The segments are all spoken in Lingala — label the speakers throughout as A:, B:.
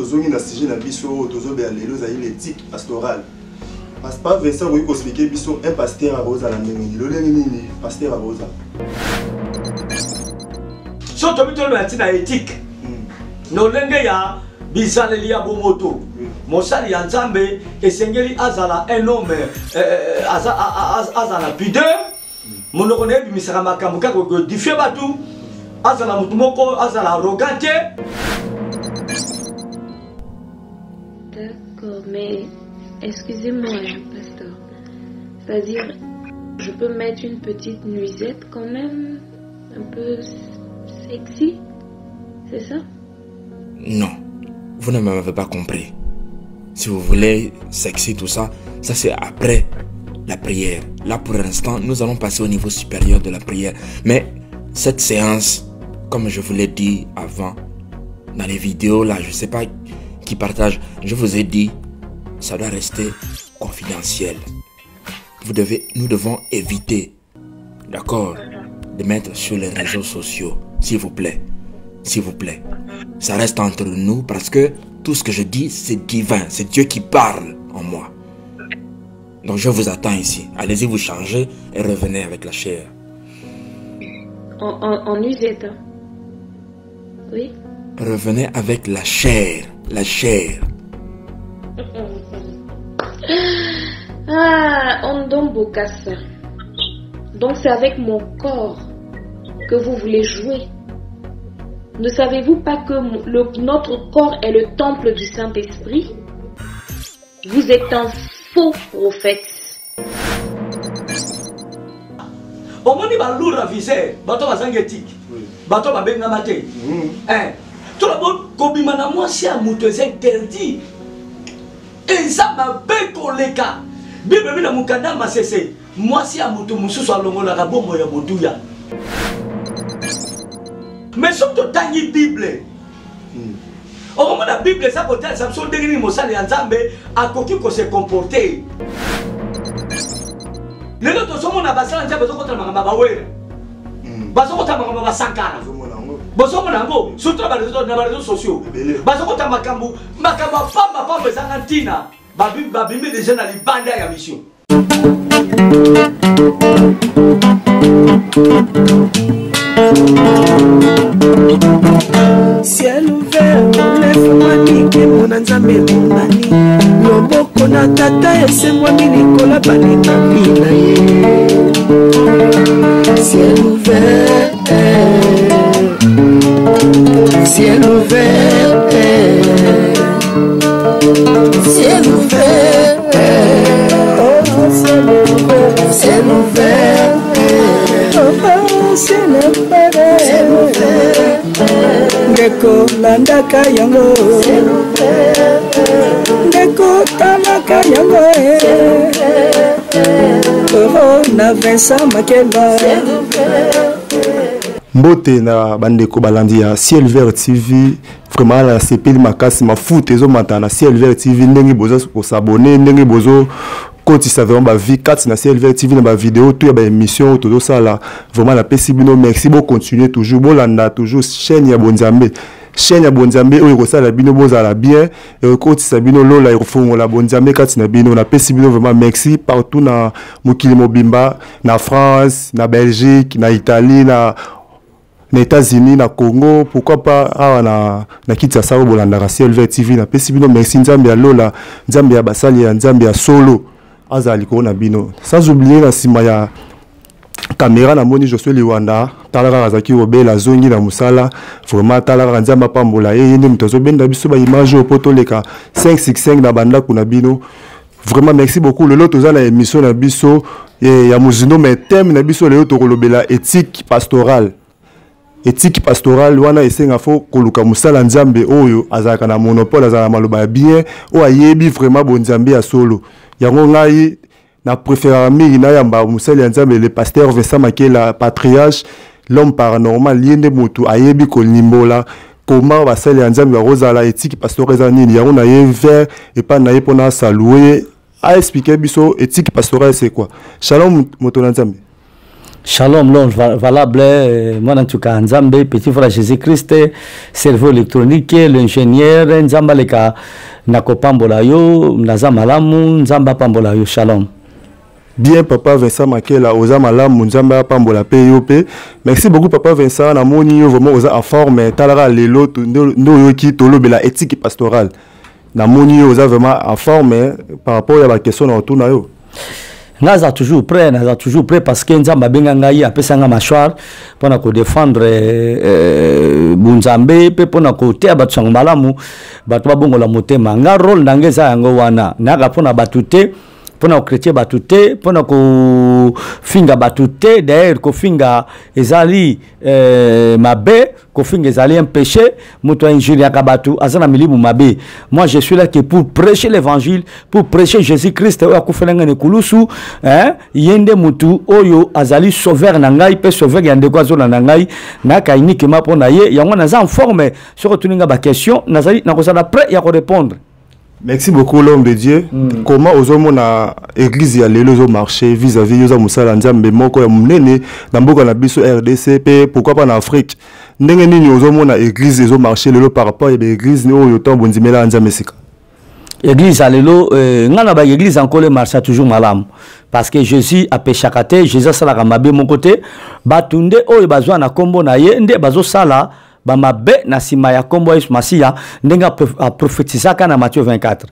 A: Tozongi na sujet na biso oyo tozobela lelo, ezali l'éthique pastorale. Pasteur Vincent, okoki koexplike biso un pasteur akozala ndenge nini, lolenge nini pasteur akozala?
B: So tobi toloba ntina éthique lolenge ya bizaleli ya bomoto, mosali ya Nzambe esengeli azala un homme azala na pudeur, monoko na ye ebimisaka makambo kaka koédifier bato, azala motu moko azala arrogant te.
C: D'accord, mais excusez-moi, hein, pasteur. C'est-à-dire, je peux mettre une petite nuisette quand même, un peu sexy, c'est ça?
D: Non, vous ne m'avez pas compris. Si vous voulez sexy, tout ça, ça c'est après la prière. Là, pour l'instant, nous allons passer au niveau supérieur de la prière. Mais cette séance, comme je vous l'ai dit avant, dans les vidéos là, je sais pas qui partage, je vous ai dit, ça doit rester confidentiel. Nous devons éviter, d'accord, de mettre sur les réseaux sociaux, s'il vous plaît. S'il vous plaît. Ça reste entre nous parce que tout ce que je dis, c'est divin. C'est Dieu qui parle en moi. Donc je vous attends ici. Allez-y vous changer et revenez avec la chair.
C: En nuisette, hein? Oui.
D: Revenez avec la chair. La chair.
C: Ah, Ondon Bokassa. Donc c'est avec mon corps que vous voulez jouer. Ne savez-vous pas que notre corps est le temple du Saint-Esprit? Vous êtes un faux prophète.
B: Omoni balourd avisé, bato bazangi éthique, bato babengama te. Tolobo kobima na mwasi ya moto eza interdit, eza mabe koleka. Bible ebi na mokanda Masese, mwasi ya moto mosusu alongolaka bomoi ya motuya. Mais soki totangi Bible, okomona Bible eza kotalisa biso ndenge nini mosali ya Nzambe akoki kose comporter. Lelo tozomona basala Nzambe bazokotala makambo ya bawera, bazokotala makambo ya basankara, bozomona yango surtout na bareseau sociaux, bazokotala makambo makambo ya pamba pamba ezanga ntina, babimi deja na libanda ya mission.
E: Ciel ouvert, efungwami, nkembo na Nzambe emonani, loboko na Tata esembwami likolo balingami na ye. Ciel ouvert, ciel ouvert, ciel ouvert, oh, ciel ouvert, ciel ouvert, oh, ciel ouvert, ciel ouvert. Ndeko landaka yango, ndeko talaka yango, oh, na Vincent Makela.
A: Mbote na bandeko balandi ya Ciel Vert TV. Vraiment nasepeli makasi, mafuta ezomata na Ciel Vert TV, ndenge boza kos'abonner, ndenge bozo kotisa vraiment ba vie kati na Ciel Vert TV na ba vidéo tout ya ba émission oyo tozosala. Vraiment napesi bino merci, bo continuer toujours, bolanda toujours chaîne ya Bonzambe, chaîne ya Bonzambe oyo ekosala bino bozala bien, ekotisa bino lola, ekofongola Bonzambe kati na bino. Napesi bino vraiment merci partout na mokili mobimba, na France, na Belgique, na Italie, na États-Unis, na Congo, pourquoi pas awa na Kinshasa oyo bolandaka Ciel Vert TV. Napesi bino merci. Nzambe ya lola, Nzambe ya basali ya Nzambe ya solo azala likolo na bino. Sans oublier na nsima ya caméra namoni Josué Liwanda, tala kaka azalaki kobela, azongi na mosala. Vraiment tala kaka, Nzambe apambola ye, ye nde moto azobenda biso baimage oyo mpo toleka 565 na bandako na bino. Vraiment merci beaucoup. Lelo toza na émission na biso ya mozindo, mais thème na biso lelo tokolobela éthique pastorale. Éthique pastorale wana esenga fo koluka mosala Nzambe oyo azalaka na monopole, azalaka na maloba ya bien, oyo ayebi vraiment bonzambe ya solo. Yango ngai na préférera mingi nayamba mosali ya Nzambe, le pasteur Vincent Makela, patriarche, l'homme paranormal. Ye nde motu ayebi kolimbola comment basali ya Nzambe bakozala, éthique pastorale eza nini. Yango na ye vers epai na ye mpona asaluer ye, aexpliquer biso éthique pastorale c'est quoi. Shalom moto na Nzambe.
B: Shalom l'homme valable, euh, mwana ntuka Nzambe, petit frère Jésus-Christ, cerveau électronique, l'ingénieur Nzambe aleka na kopambola yo, naza malamu, Nzambe apambola yo. Shalom.
A: Bien papa Vincent Makela, oza malamu, Nzambe apambola pe yo pe. Merci beaucoup papa Vincent, namoni yo vraiment oza en forme, talaka lelo nde oyoki tolobela éthique pastorale. Namoni yo oza vraiment en forme par rapport ya ba question na otuna yo.
B: Naza toujours prêt, naza toujours prêt parce que Nzambe abenga ngai, apesa nga mâchoire mpona kodefendre euh, bunzambe mpe mpona koteya bato sango malamu, bato babongola motema. Nga role na ngai eza yango wana, nayaka mpona bato te, mpona kokretie bato te, mpona kofinga bato te. D'ailleurs kofinga ezali euh, mabe, kofinga ezali un péché. Moto ainjuriaka bato aza na milimu mabe. Moi je suis là que pour prêcher l'évangile, pour prêcher Jésus Christ oyo akufela ngai na ekulusu, hein? Ye nde motu oyo azali sauveur na ngai mpe sauveur ya ndeko azolanda ngai. Nayaka uniquement mpo na ye, yango naza en forme. Soki otuni ngai baquestion, nazali nakozala prêt ya korépondre.
A: Merci beaucoup l'homme de Dieu. Comment ozomona église ya lelo ezo marcher vis-à-vis yoza mosala Nzambe moko ya monene na mboka na biso RDC pe pourquoi pas na Afrique? Ndenge nini ozomona église ezo marcher lelo par rapport ya ba église oyo ntango bondimela Nzambe sika?
B: Église ya lelo, nga na ba église ya Nkolo marcha toujours malamu parce que Jésus apeshaka te, Jésus asalaka mabe moko te. Bato nde oyo bazwa na kombo na ye nde bazosala bamabe na nsima ya kombo ya Yesu Masiya, ndenge aprofetisaka na Matthieu 24.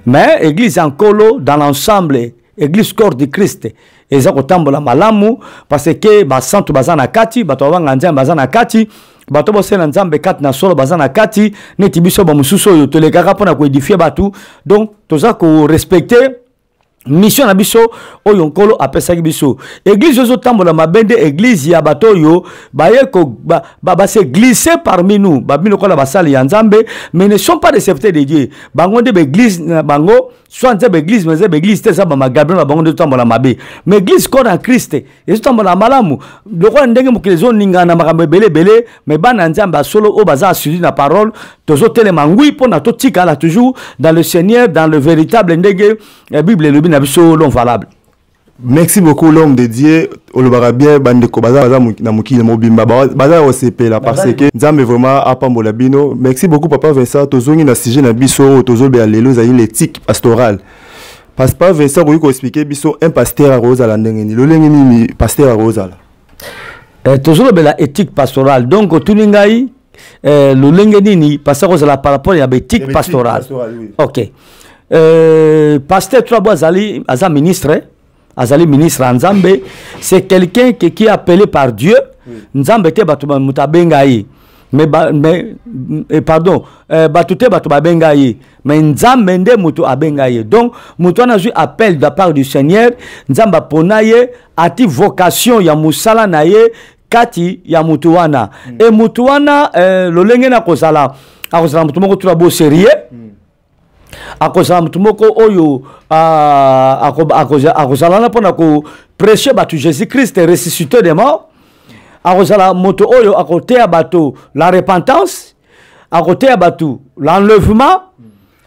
B: Mais église ya Nkolo dans l'ensemble, église corps du Christ, eza kotambola malamu parce que basantu baza na kati, bato babanga Nzambe baza na kati, bato bosela Nzambe kati na solo baza na kati, neti biso bamosusu oyo tolekaka mpona koedifie bato. Donc toza korespecte mission na biso oyo Nkolo apesaki biso. Église ezotambola mabe nde église ya bato oyo baye ko, ba, ba, ba se glisser parmi nous, babimi lokola basali ya Nzambe mais ne sont pas des serviteurs de Dieu. Bango nde baeglise na bango, soit nzambe église, mais nzambe église te, eza bamagabriel na bango nde ezotambola mabe. Mais église corps en Christ ezotambola malamu lokola ndenge mokili ezoningana na makambo ebele ebele, mais bana Nzambe ya solo oyo baza assudu na parole, tozotelema ngwi mpona totikala toujours dans le Seigneur, dans le véritable ndenge Bible elobi na biso, l'homme valable.
A: Merci beaucoup l'homme de Dieu. Olobaka bien, bandeko baza baza na mokili mobimba baza kosepela parce que Nzambe vraiment apambola bino. Merci beaucoup papa Vincent. Tozongi na sujet na biso oyo tozobela lelo, ezali l'éthique pastorale. Papa Vincent, okoki koexplike biso un pasteur akozala ndenge nini, lolenge nini pasteur akozala?
B: Tozolobela éthique pastorale, donc otuni ngai lolenge nini pasteur akozala par rapport ya baéthique pastorale.
A: Oui.
B: Ok, pasteur Trabo azali, aza ministre, azali ministre ya Nzambe. C'est quelqu'un qui est appelé par Dieu. Oui. Nzambe te bato moto abenga ye, mais, ba, mais eh, pardon, bato te bato babenga ye, mais Nzambe nde moto abenga ye. Donc moto wana azwi appel de la part du Seigneur. Nzambe apona ye, ati vocation ya mosala na ye kati ya motu wana. E motu wana, lolenge na kozala, akozala motu moko tula bo sérieux, akozala motu moko oyo akozala wana mpona koprêche bato Jésus Christ ressuscité des morts. Akozala moto oyo akoteya bato la repentance, akoteya bato l'enlèvement,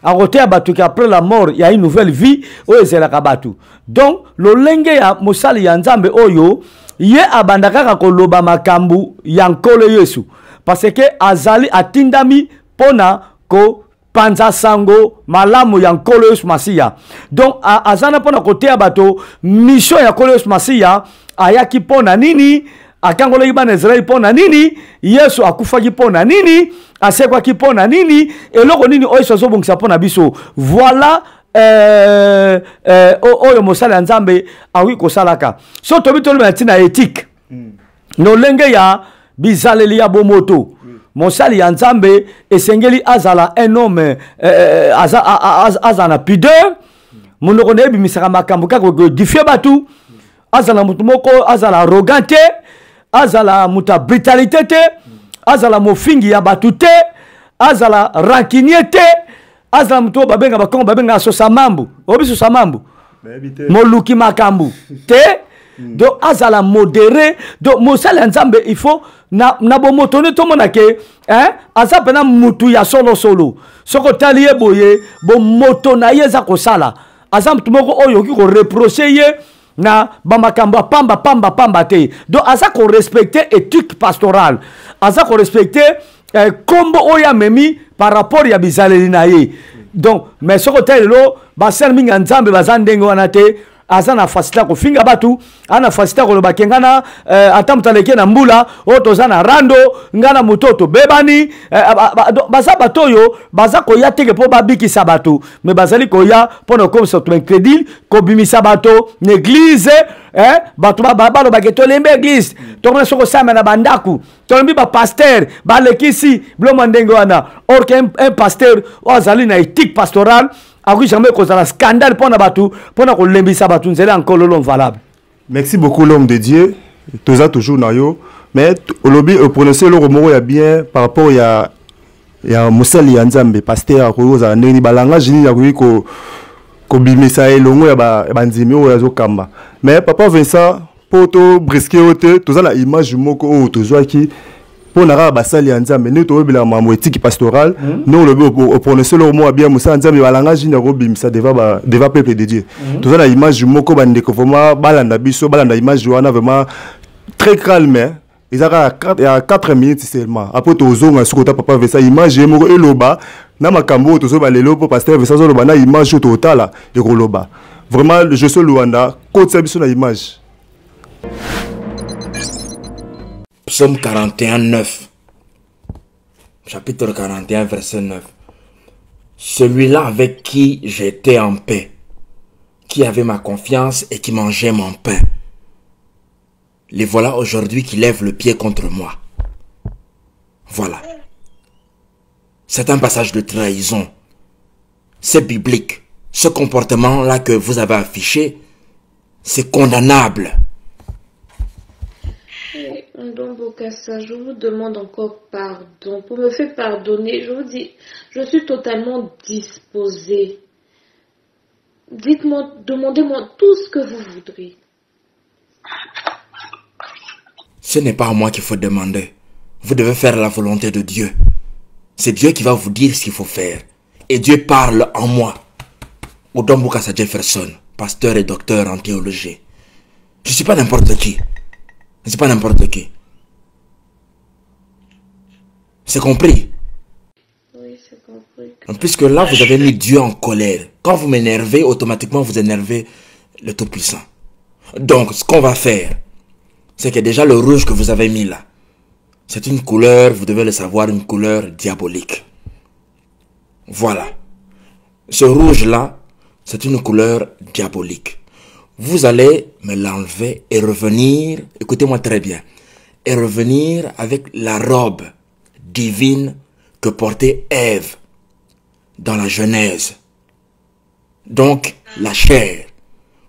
B: akoteya bato qu'après la mort ya une nouvelle vie oyo ezelaka bato. Donc lolenge ya mosali ya Nzambe oyo ye abanda kaka koloba makambo ya Nkolo Yesu parce que azali atindami mpona kopanza sango malamu ya Nkolo Yesu Masiya. Donc aza na mpona koteya bato mission ya Nkolo Yesu Masiya, ayaki mpona nini, akangolaki bana Israeli mpo na nini, Yesu akufaki mpo na nini, asekwaki mpo na nini, eloko nini oyo Yesu azobongisa mpo na biso. Voilà, oyo mosali ya Nzambe akoki kosalaka. So tobi toloba na ntina ya éthique, lolenge ya bizaleli ya bomoto, mosali ya Nzambe esengeli azala un homme, azala na pudeur, monoko na ye ebimisaka makambo kaka koedifie bato, azala motu moko azala arrogant te, azala moto ya brutalité te, azala mofingi ya bato te, azala rancunier te, azala moto oyo babenga bakongo babengaka sosamambu, oyebi sosamambu, moluki makambo te. Donc azala modéré. Donc mosali ya Nzambe il faut na bomoto nde tomona ke, hein, aza mpena mutu ya solosolo. Soki otali ye boye, bomoto na ye eza kosala, aza motu moko oyo okoki koreproche ye. na bamakambo ya pamba pamba pamba te. Donc aza korespecte éthique pastorale, aza korespecte nkombo oyo amemi par rapport ya bizaleli na ye. Donc mais soki otali lelo, basali mingi ya Nzambe baza ndenge wana te. Aza na facilité ya kofinga bato, aza na facilité ya koloba ke ngai na ata moto aleki na mbula oyo toza na rando, ngai na moto oyo tobebani. Baza bato oyo baza koya teke mpo babikisa bato, mais bazali koya mpo na kokomisa bato incrédule, kobimisa bato na église. Bato balobake tolembi église, tokomona soki osamba na bandako, tolembi bapasteur, balekisi biloko ndenge wana. Or que un pasteur oyo azali na éthique pastorale akoki jamais kozala scandale mpo na bato, mpo na kolembisa bato nzela ya Nkolo, l'homme valable.
A: Merci beaucoup, l'homme de Dieu. Toza toujours na yo, mais olobi, oprononce eloko moko ya bien par rapport ya mosali ya Nzambe, pasteur akoki kozala ndenge nini, balangage nini akoki kobimisa elongo ya bandimi oyo azokamba. Mais papa Vincent, mpo tobrusquer oyo te, toza na image moko oyo tozwaki mpo na kaka basali ya Nzambe, ndenge toyebelaka makambo éthique pastorale. Ndenge olobi, oprononce eloko moko ya bien, mosala Nzambe, balangage nini akobimisa devant peuple de Dieu. Toza na image moko, bandeko vraiment balanda biso, balanda image wana vraiment très calme. Eza kaka ya 4 minutes seulement, après tozonga soki ota papa Vincent. Image ye moko eloba na makambo oyo tozoba lelo, mpo pasteur Vincent azoloba na image oyo totala ekoloba vraiment. Je suis Luanda, kotisa biso na image.
D: Psaume 41, 9. Chapitre 41, verset 9. Celui-là avec qui j'étais en paix, qui avait ma confiance et qui mangeait mon pain. Les voilà aujourd'hui qui lèvent le pied contre moi. Voilà. C'est un passage de trahison. C'est biblique. Ce comportement-là que vous avez affiché, c'est condamnable.
C: Don Bokassa, je vous demande encore pardon. Pour me faire pardonner, je vous dis, je suis totalement disposée. Dites-moi, demandez-moi tout ce que vous voudrez.
D: Ce n'est pas à moi qu'il faut demander. Vous devez faire la volonté de Dieu. C'est Dieu qui va vous dire ce qu'il faut faire. Et Dieu parle en moi. Odon Bokassa Jefferson, pasteur et docteur en théologie. Je ne suis pas n'importe qui. Je ne suis pas n'importe qui. C'est compris?
C: Oui, c'est compris.
D: Puisque là, vous avez mis Dieu en colère. Quand vous m'énervez, automatiquement, vous énervez le Tout-Puissant. Donc, ce qu'on va faire, c'est que déjà le rouge que vous avez mis là, c'est une couleur, vous devez le savoir, une couleur diabolique. Voilà. Ce rouge-là, c'est une couleur diabolique. Vous allez me l'enlever et revenir, écoutez-moi très bien, et revenir avec la robe divine que portait Ève dans la Genèse. Donc, la chair.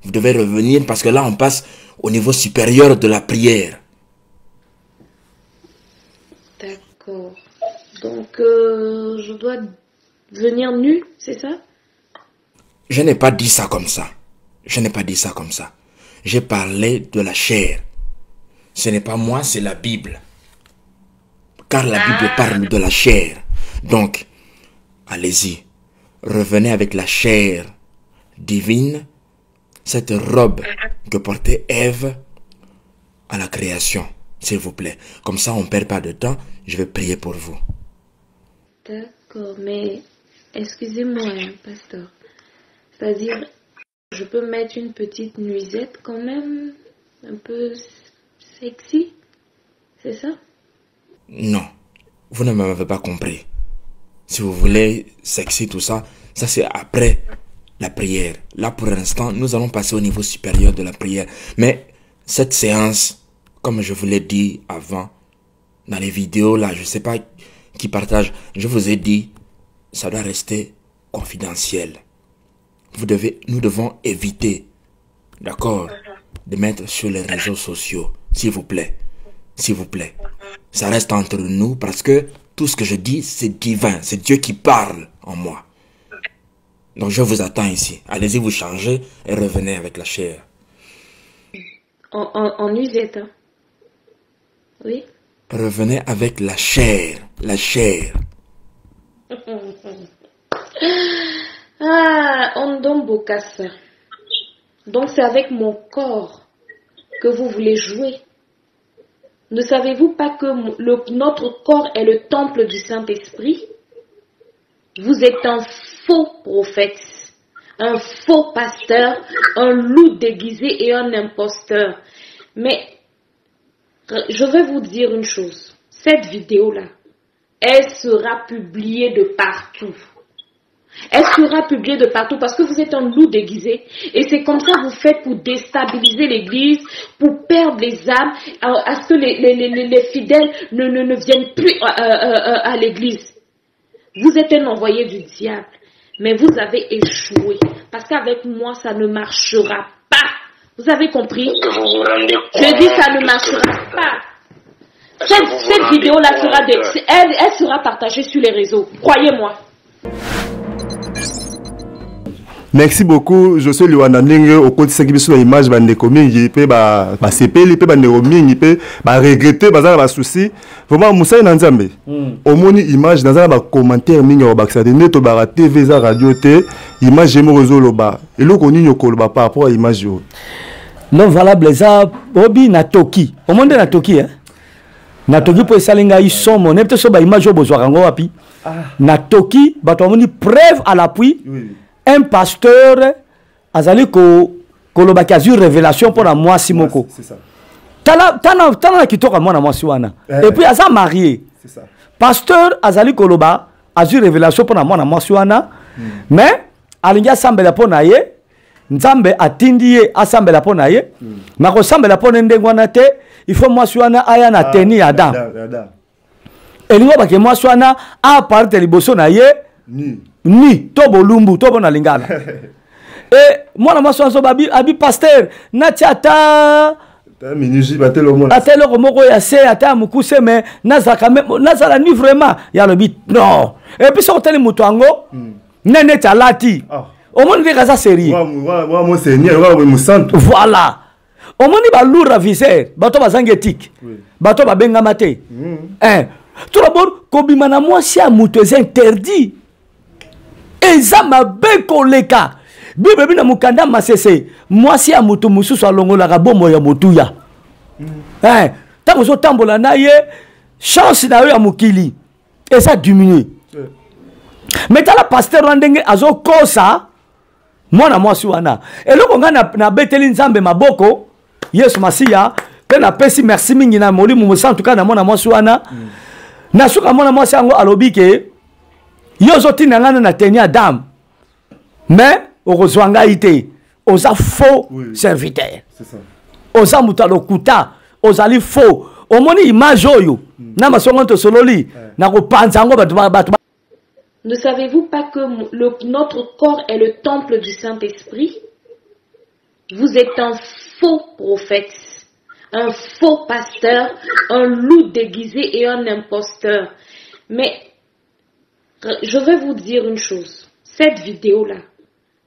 D: Vous devez revenir parce que là, on passe au niveau supérieur de la prière.
C: D'accord. Donc, je dois venir nu, c'est ça?
D: Je n'ai pas dit ça comme ça. Je n'ai pas dit ça comme ça. J'ai parlé de la chair. Ce n'est pas moi, c'est la Bible. Car la Bible parle de la chair. Donc, allez-y. Revenez avec la chair divine, cette robe que portait Ève à la création, s'il vous plaît. Comme ça, on ne perd pas de temps. Je vais prier pour vous.
C: D'accord, mais excusez-moi, hein, pasteur. C'est-à-dire, je peux mettre une petite nuisette quand même, un peu sexy, c'est ça?
D: Non, vous ne m'avez pas compris. Si vous voulez sexy, tout ça, ça c'est après la prière. Là, pour l'instant, nous allons passer au niveau supérieur de la prière. Mais cette séance, comme je vous l'ai dit avant, dans les vidéos là, je sais pas qui partage, je vous ai dit, ça doit rester confidentiel. Nous devons éviter, d'accord, de mettre sur les réseaux sociaux, s'il vous plaît, s'il vous plaît. Ça reste entre nous parce que tout ce que je dis, c'est divin, c'est Dieu qui parle en moi. Donc je vous attends ici. Allez-y vous changer et revenez avec la chair.
C: En usette, hein? Oui.
D: Revenez avec la chair, la chair.
C: Ah, Ondon Bokassa. Donc c'est avec mon corps que vous voulez jouer. Ne savez-vous pas que notre corps est le temple du Saint-Esprit? Vous êtes un faux prophète, un faux pasteur, un loup déguisé et un imposteur. Mais je vais vous dire une chose. Cette vidéo-là, elle sera publiée de partout. Elle sera publiée de partout parce que vous êtes un loup déguisé. Et c'est comme ça que vous faites pour déstabiliser l'église, pour perdre les âmes, à ce que les fidèles ne viennent plus à l'église. Vous êtes un envoyé du diable, mais vous avez échoué. Parce qu'avec moi, ça ne marchera pas. Vous avez compris? Je dis ça ne marchera pas. Cette vidéo-là sera, elle sera partagée sur les réseaux. Croyez-moi.
A: Merci beaucoup Josué Liwanda ndenge okotisaki biso na image bandeko mingi mpe basepeli mpe bandeko mingi mpe baregrete baza na basusi vraiment mosali na Nzambe. Omoni image naza na bacommentaire mingi ya kobakisa te nde tobaka TV eza radio te image ye moko ezoloba eloko nini okoloba par rapport ya image oyo?
B: Non valable eza obi na toki omoni nde na toki eh? Na toki mpo esali ngai somo nayebi te so baimage oyo bozwaka yango wapi. Na toki bato bamoni preuve à l'appui. Un pasteur azali kolobaki azwi révélation mpo na mwasi moko. Tala tala na kitoko ya mwana mwasi wana. Et puis aza marié. Pasteur azali koloba azwi révélation mpo na mwana mwasi wana, mais alingi asambela mpo na ye. Nzambe atindi ye asambela mpo na ye. Na kosambela mpo na ndenge wana te, il faut mwasi wana aya na tenue ya Adam. Elingi obake mwasi wana aparte liboso na ye ni to bolumbu to bona lingala. E mwana mwasi wana so abi pasteur natia ata ata eloko moko ya se ata ya mokuse me nazala ni vraiment ya lobi non. Et puis soki otali moto yango ne neti alati omoni ndenge aza sérieux. Voilà. Omoni ba lourd raviseur bato bazangi éthique bato babengama te. Tout d'abord kobima na mwasi ya moto eza interdit, eza mabe koleka. Bible bina mokanda masese mwasi ya moto mosusu alongolaka bomoi ya motuya. Ntango ozotambola na ye chance na yo ya mokili eza diminue. Mais tala pasteur wana ndenge azokosa mwana mwasi wana. Eloko ngai nabeteli Nzambe maboko Yesu Masiya pe napesi merci mingi na molimo mosantu kaka na mwana mwasi wana. Na suka mwana mwasi yango alobi ke yo ozotinda ngai na tenue ya dame mais okozwa ngai te, oza faux serviteur, oza moto ya lokuta, ozali faux. Omoni image oyo na masongo tosololi na kopanza yango bato bato.
C: Ne savez-vous pas que notre corps est le temple du Saint-Esprit? Vous êtes un faux prophète, un faux pasteur, un loup déguisé et un imposteur. Mais je vais vous dire une chose. Cette vidéo-là,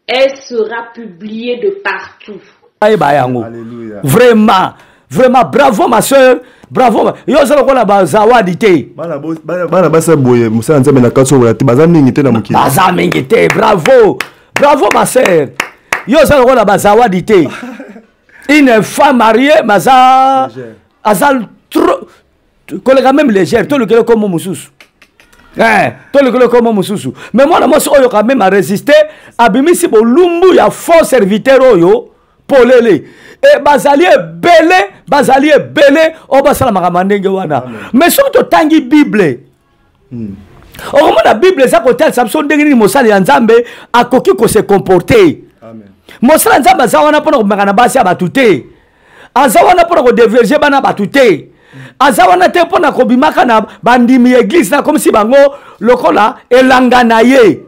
C: elle sera publiée de partout.
B: Alléluia. Vraiment, vraiment, bravo ma soeur, bravo. Yo zalo kola ba zawadi te.
A: Bana basa boye, musa nzambe na katso wala te, baza mingi te na mokili.
B: Baza mingi te, bravo. Bravo ma soeur. Yo zalo kola ba zawadi te. Une femme mariée, maza azal trop kolega même légère, to lukele comme mususu. To lukele comme mususu. Mais moi na mwasi oyo quand même a résister, abimisi bolumbu ya faux serviteur oyo polele. Et bazali ebele, bazali ebele, oyo basala makambo ya ndenge wana. Mais soki totangi Bible, okomona Bible eza kotalisa biso ndenge nini mosali ya Nzambe akoki ko se comporter. Mosali ya Nzambe aza wana mpona komeka na basi ya bato te. Aza wana mpona kodeverger bana bato te. Aza wana te mpona kobimaka na bandimi ya église na comme si bango lokola elanga na ye.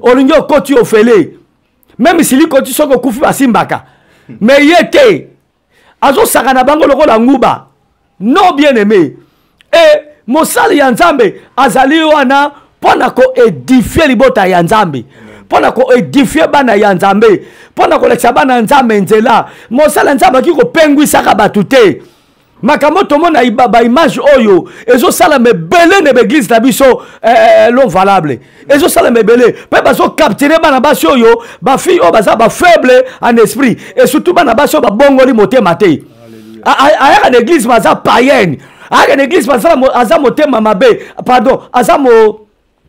B: Olingi okoti ofele. Même si likoti soki okufi basimbaka. Mais ye te. Azosaka na bango lokola nguba. Non bien-aimé. Et mosali ya Nzambe azali wana mpona koédifier libota ya Nzambe. Mpona koédifier bana ya Nzambe. Mpona kolekisa bana ya Nzambe nzela. Mosali ya Nzambe akoki kopengwisaka bato te. Makambo tomona baimage oyo ezosalama ebele na baeglise na biso, eh, eh, l'homme valable ezosalama ebele mpe bazocapture bana basi oyo, bafille oyo baza bafaible en esprit, et surtout bana basi oyo babongoli motema te. Ayaka na église ma aza païenne, ayaka na église ma aza motema mabe, pardon, aza mo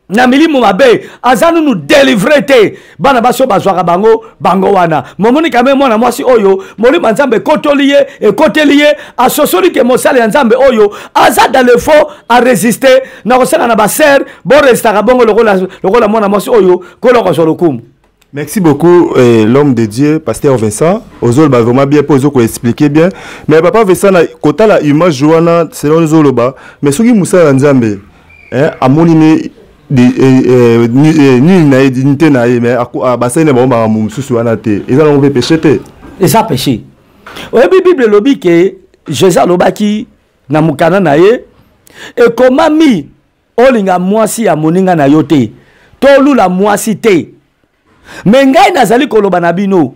B: na milimo mabe, aza nunu délivre te. Bana basi oyo bazwaka bango bango wana, momoni kame mwana mwasi oyo molimo ya Nzambe ekotoli ye, ekoteli ye, asosoli ke mosali ya Nzambe oyo aza dans le faux, aresiste na kosenga na basere boresistaka bongo lokola, lokola mwana mwasi oyo kola kozwa lokumu.
A: Merci beaucoup, eh, l'homme de Dieu, pasteur Vincent. Ozoloba vraiment bien pour ozoko expliquer bien. Mais papa Vincent, na kota la image wana selon ozoloba, mais soki musala Nzambe, hein, amoni ne eh, eh, nini na ye, dignité na ye, mais basali na bango makambo mosusu wana te, eza nango mpe péché te?
B: Eza péché. Oyebi, Bible elobi ke Jésus alobaki na mokanda na ye, ekomami: olinga mwasi ya moninga na yo te, tolula mwasi te. Me ngai nazali koloba na bino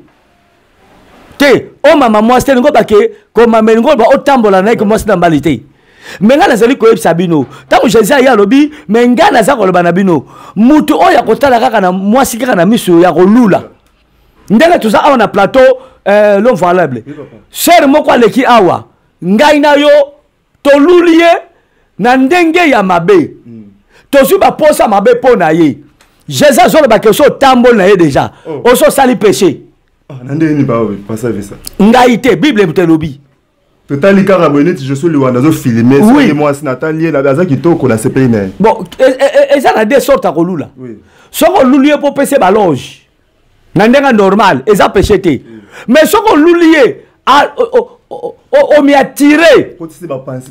B: te, omama mwasi te, elingi obake komama, elingi oloba otambola na ye ke mwasi na mbali te. Me ngai nazali koyebisa bino, ntango Jésus aye alobi: me ngai naza koloba na bino, motu oyo akotala kaka na mwasi kaka na miso ya kolula, ndenge toza awa na plateau, l'homme valable, sœur moko aleki awa, ngai na yo toluli ye na ndenge ya mabe, tozwi baposa mabe mpo na ye, Jésus azolobaka oso otamboli na ye déjà, oso osali péché.
A: Na ndenge nini, papa Vincent?
B: Ngai te, Bible moto elobi.
A: Totali kaka boye neti Josué Liwanda azofilme, soki mwasi natali ye aza kitoko, nasepeli na ye.
B: Bon, eza na deux sorte ya kolula. Soki oluli ye mpo opesa baloge na ndenge normal, eza péché te. Mais soki oluli ye, omiatire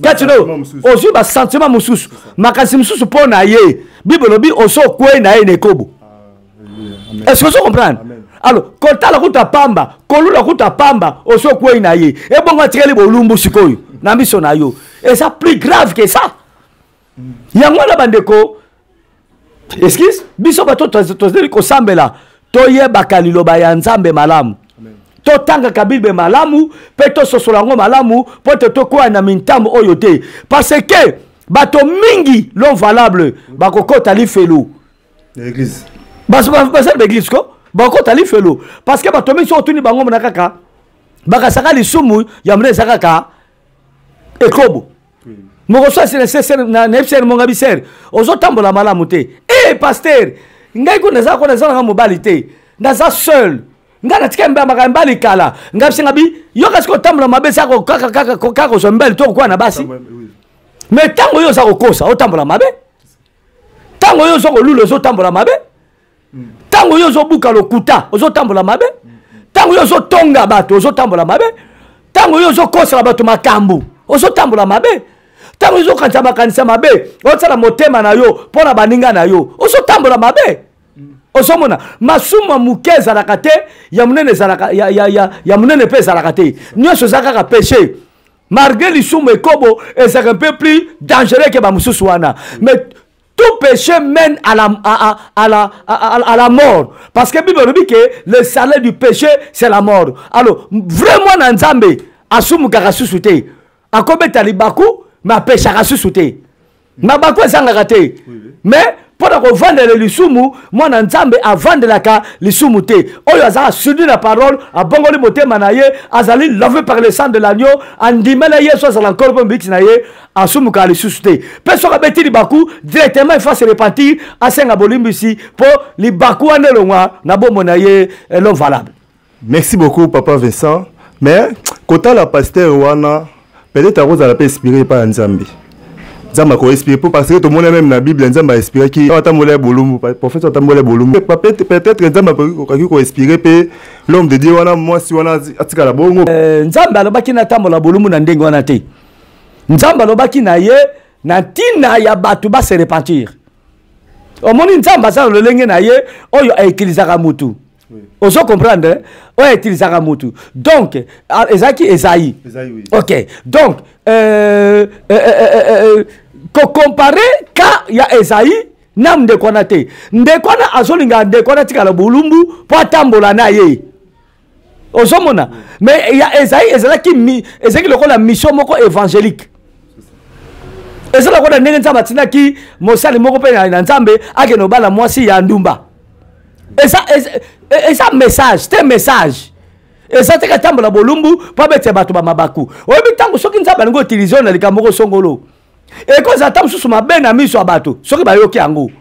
B: kati no, ozwi basentiment mosusu, makanisi mosusu mpo na ye, Bible elobi oso okwei na ye na ekobo. Est ce que ozo comprendre? Alors kotala kuta pamba, kolula kuta pamba, oso okwei na ye, ebongo atikali bolumbu sikoyo na miso na yo, eza plus grave que ça. Yango wana bandeko, excuse biso bato tozali kosambela, toyebaka liloba ya Nzambe malamu, totangaka Bible malamu mpe tososola yango malamu mpo te tokwea na mintambo oyo te, parce que bato mingi, l'homme valable, bakokota lifelo. Basali baeglise ko bakokota lifelo, parce que bato mingi soki otuni bango, mona kaka bakasaka lisumu ya monene eza kaka ekobo. Moko so nayebi sere monga bisere ozotambola malamu te. E pasteur, ngai ko naza ko naza nanga mobali te, naza seul, ngai natika makambo mibali kala. Ngai bisenga bi yo kasi kotambola mabe eza kaka kaka kozwa mibali to kokwaa na basi. Mais ntango yo oza kokosa, otambola mabe. Ntango yo oza kolula, ozotambola mabe. Ntango yo ozobuka lokuta, ozotambola mabe. Ntango yo ozotonga bato, ozotambola mabe. Ntango yo ozokosela bato makambo, ozotambola mabe. Ntango yo ozokanisa makanisa mabe, osala motema na yo mpo na baninga na yo, ozotambola mabe. Ozomona, masumu ya moke ezalaka te, ya monene ezalaka, ya monene mpe ezalaka te, nyonso eza kaka péché. Malgré lisumu ekobo ezalaka un peu plus dangereux ke bamosusu wana, mais tout péché mène à la mort, parce que Bible elobi que le salaire du péché, c'est la mort. Alors vraiment na Nzambe asumukaka susu te, akobeta libaku, mais apeshaka susu te, mabaku ezangaka te. Mais mpo na kovandela lisumu, mwana Nzambe avandelaka lisumu te. Oyo azalaka sudi na parole, abongoli motema na ye, azali lavé par le sang de l'agneau, andimela Yesu azala nkolo mpe mobikisi na ye, asumukaka lisusu te. Mpe soki abeti libaku, directement il faut se repentir, asenga bolimbisi mpo libaku wana elongwa na bomoi na ye, l'homme valable.
A: Merci beaucoup, papa Vincent. Mais kotala pasteur wana, peut-être akozala mpe inspiré epai ya Nzambe. Nzambe akoinspire mpo parce que tomoni même na Bible, Nzambe ainspiraki atambola ya bolumbu, prophète atambola ya bolumbu. Peut-être Nzambe akokaki koinspire mpe l'homme de Dieu wana, mwasi wana atikala bongo.
B: Nzambe alobaki natambola bolumbu na ndenge wana te. Nzambe alobaki na ye na ntina ya bato base repentir. Omoni, Nzambe aza na lolenge na ye oyo autilisaka mutu. Ozo comprendre? Oyo autilisaka mutu, donc ezalaki Esaïe. Ok, donc kocompare ka ya Esaïe na ndeko wana te. Ndeko wana azolinga ndeko wana atikala bolumbu mpo atambola na ye. Ozomona, mais ya Esaïe ezalaki ezalaki lokola mission moko évangélique. Eza lokola ndenge Nzambe atindaki mosali moko mpe na Nzambe akende obala mwasi ya ndumba. Eza, eza, eza message te, message eza te katambola bolumbu mpo abetela bato bamabaku. Oyebi ntango soki Nzambe alingi otilize oyo na likambo moko songolo, ekozala ata mosusu mabe na miso ya bato soki bayoki yango,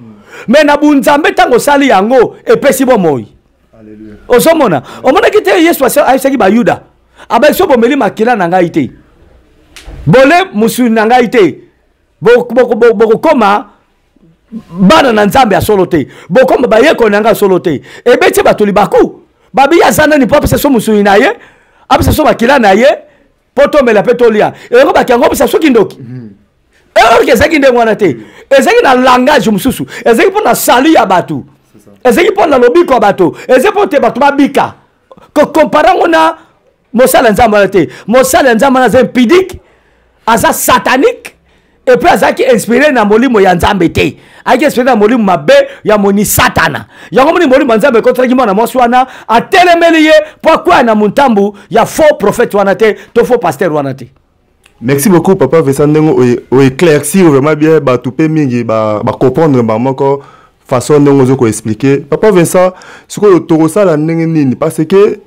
B: me na bunzambe ntango osali yango epesi bomoi. Ozomona, omonaki te Yesu ayebisaki Bayuda, abai so bomeli makila na ngai te, bole mosuni na ngai te, bokokoma bana na Nzambe ya solo te, bokoma bayekoli na ngai ya solo te. Ebeti bato libaku, babi aza nani mpo apesa so mosuni na ye, apesa so makila na ye mpo tomela mpe tolia? Eloko baki yango apesa soki ndoki. Erreur ezalaki ndenge wana te, ezalaki na langage mosusu, ezalaki mpo na salut ya bato, ezalaki mpo na lobiko ya bato, ezalaki mpo te bato babika. Kokompare yango na mosala ya Nzambe wana te. Mosala ya Nzambe wana aza impudique, aza satanique, et puis azalaki inspiré na molimo ya Nzambe te, ayaki inspiré na molimo mabe ya moni Satana. Yango moni molimo ya Nzambe ekotelaki mwana mwasi wana, atelemeli ye mpo akwea na montambu ya faux prophète wana te, to faux pasteur wana te.
A: Merci beaucoup papa Vincent, ndenge oéclaircir vraiment bien bato mpe mingi bacomprendre ba moko façon ndenge ozo koexpliquer. Papa Vincent, sikoyo tokosala ndenge nini? Parce que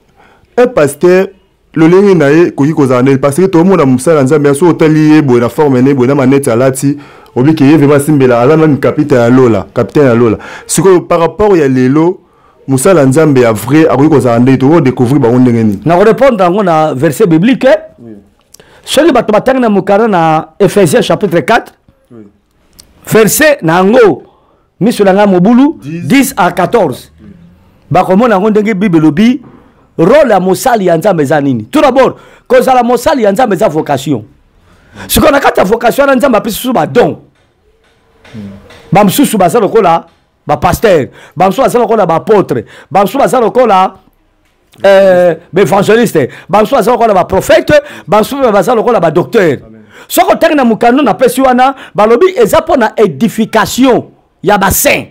A: un pasteur, lolenge na ye ekoki kozala ndenge, parce que toomona mosala ya Nzambe, soki otali ye boye na forme ne boye na manete alati, obiki ye vraiment asimbela, aza nani, capitaine ya lola, capitaine ya lola. Sikoyo par rapport ya lelo, mosala ya Nzambe ya vrai akoki kozala ndenge, tokodécouvrir bango ndenge nini?
B: Nakorépondre yango na verset biblique, oui. Soki bato batangi na mokanda na Ephésiens chapitre 4, oui. Verset na yango, miso na ngai mobulu, 10 à 14, oui. Bakomona yango ndenge Bible elobi role ya mosali ya Nzambe eza nini. Tout d'abord, kozala mosali ya Nzambe eza vocation. Sikoyo na kati ya vocation wana, Nzambe apesi susu badon. Bamosusu baza lokola bapasteur, bamosusu baza lokola baapôtre, bamosusu baza lokola baévangéliste, bamosusu baza lokola baprophète, bamosusu mpe baza lokola badocteur. Soki otangi na mokanda napesi wana, balobi eza mpo na édification ya basaint.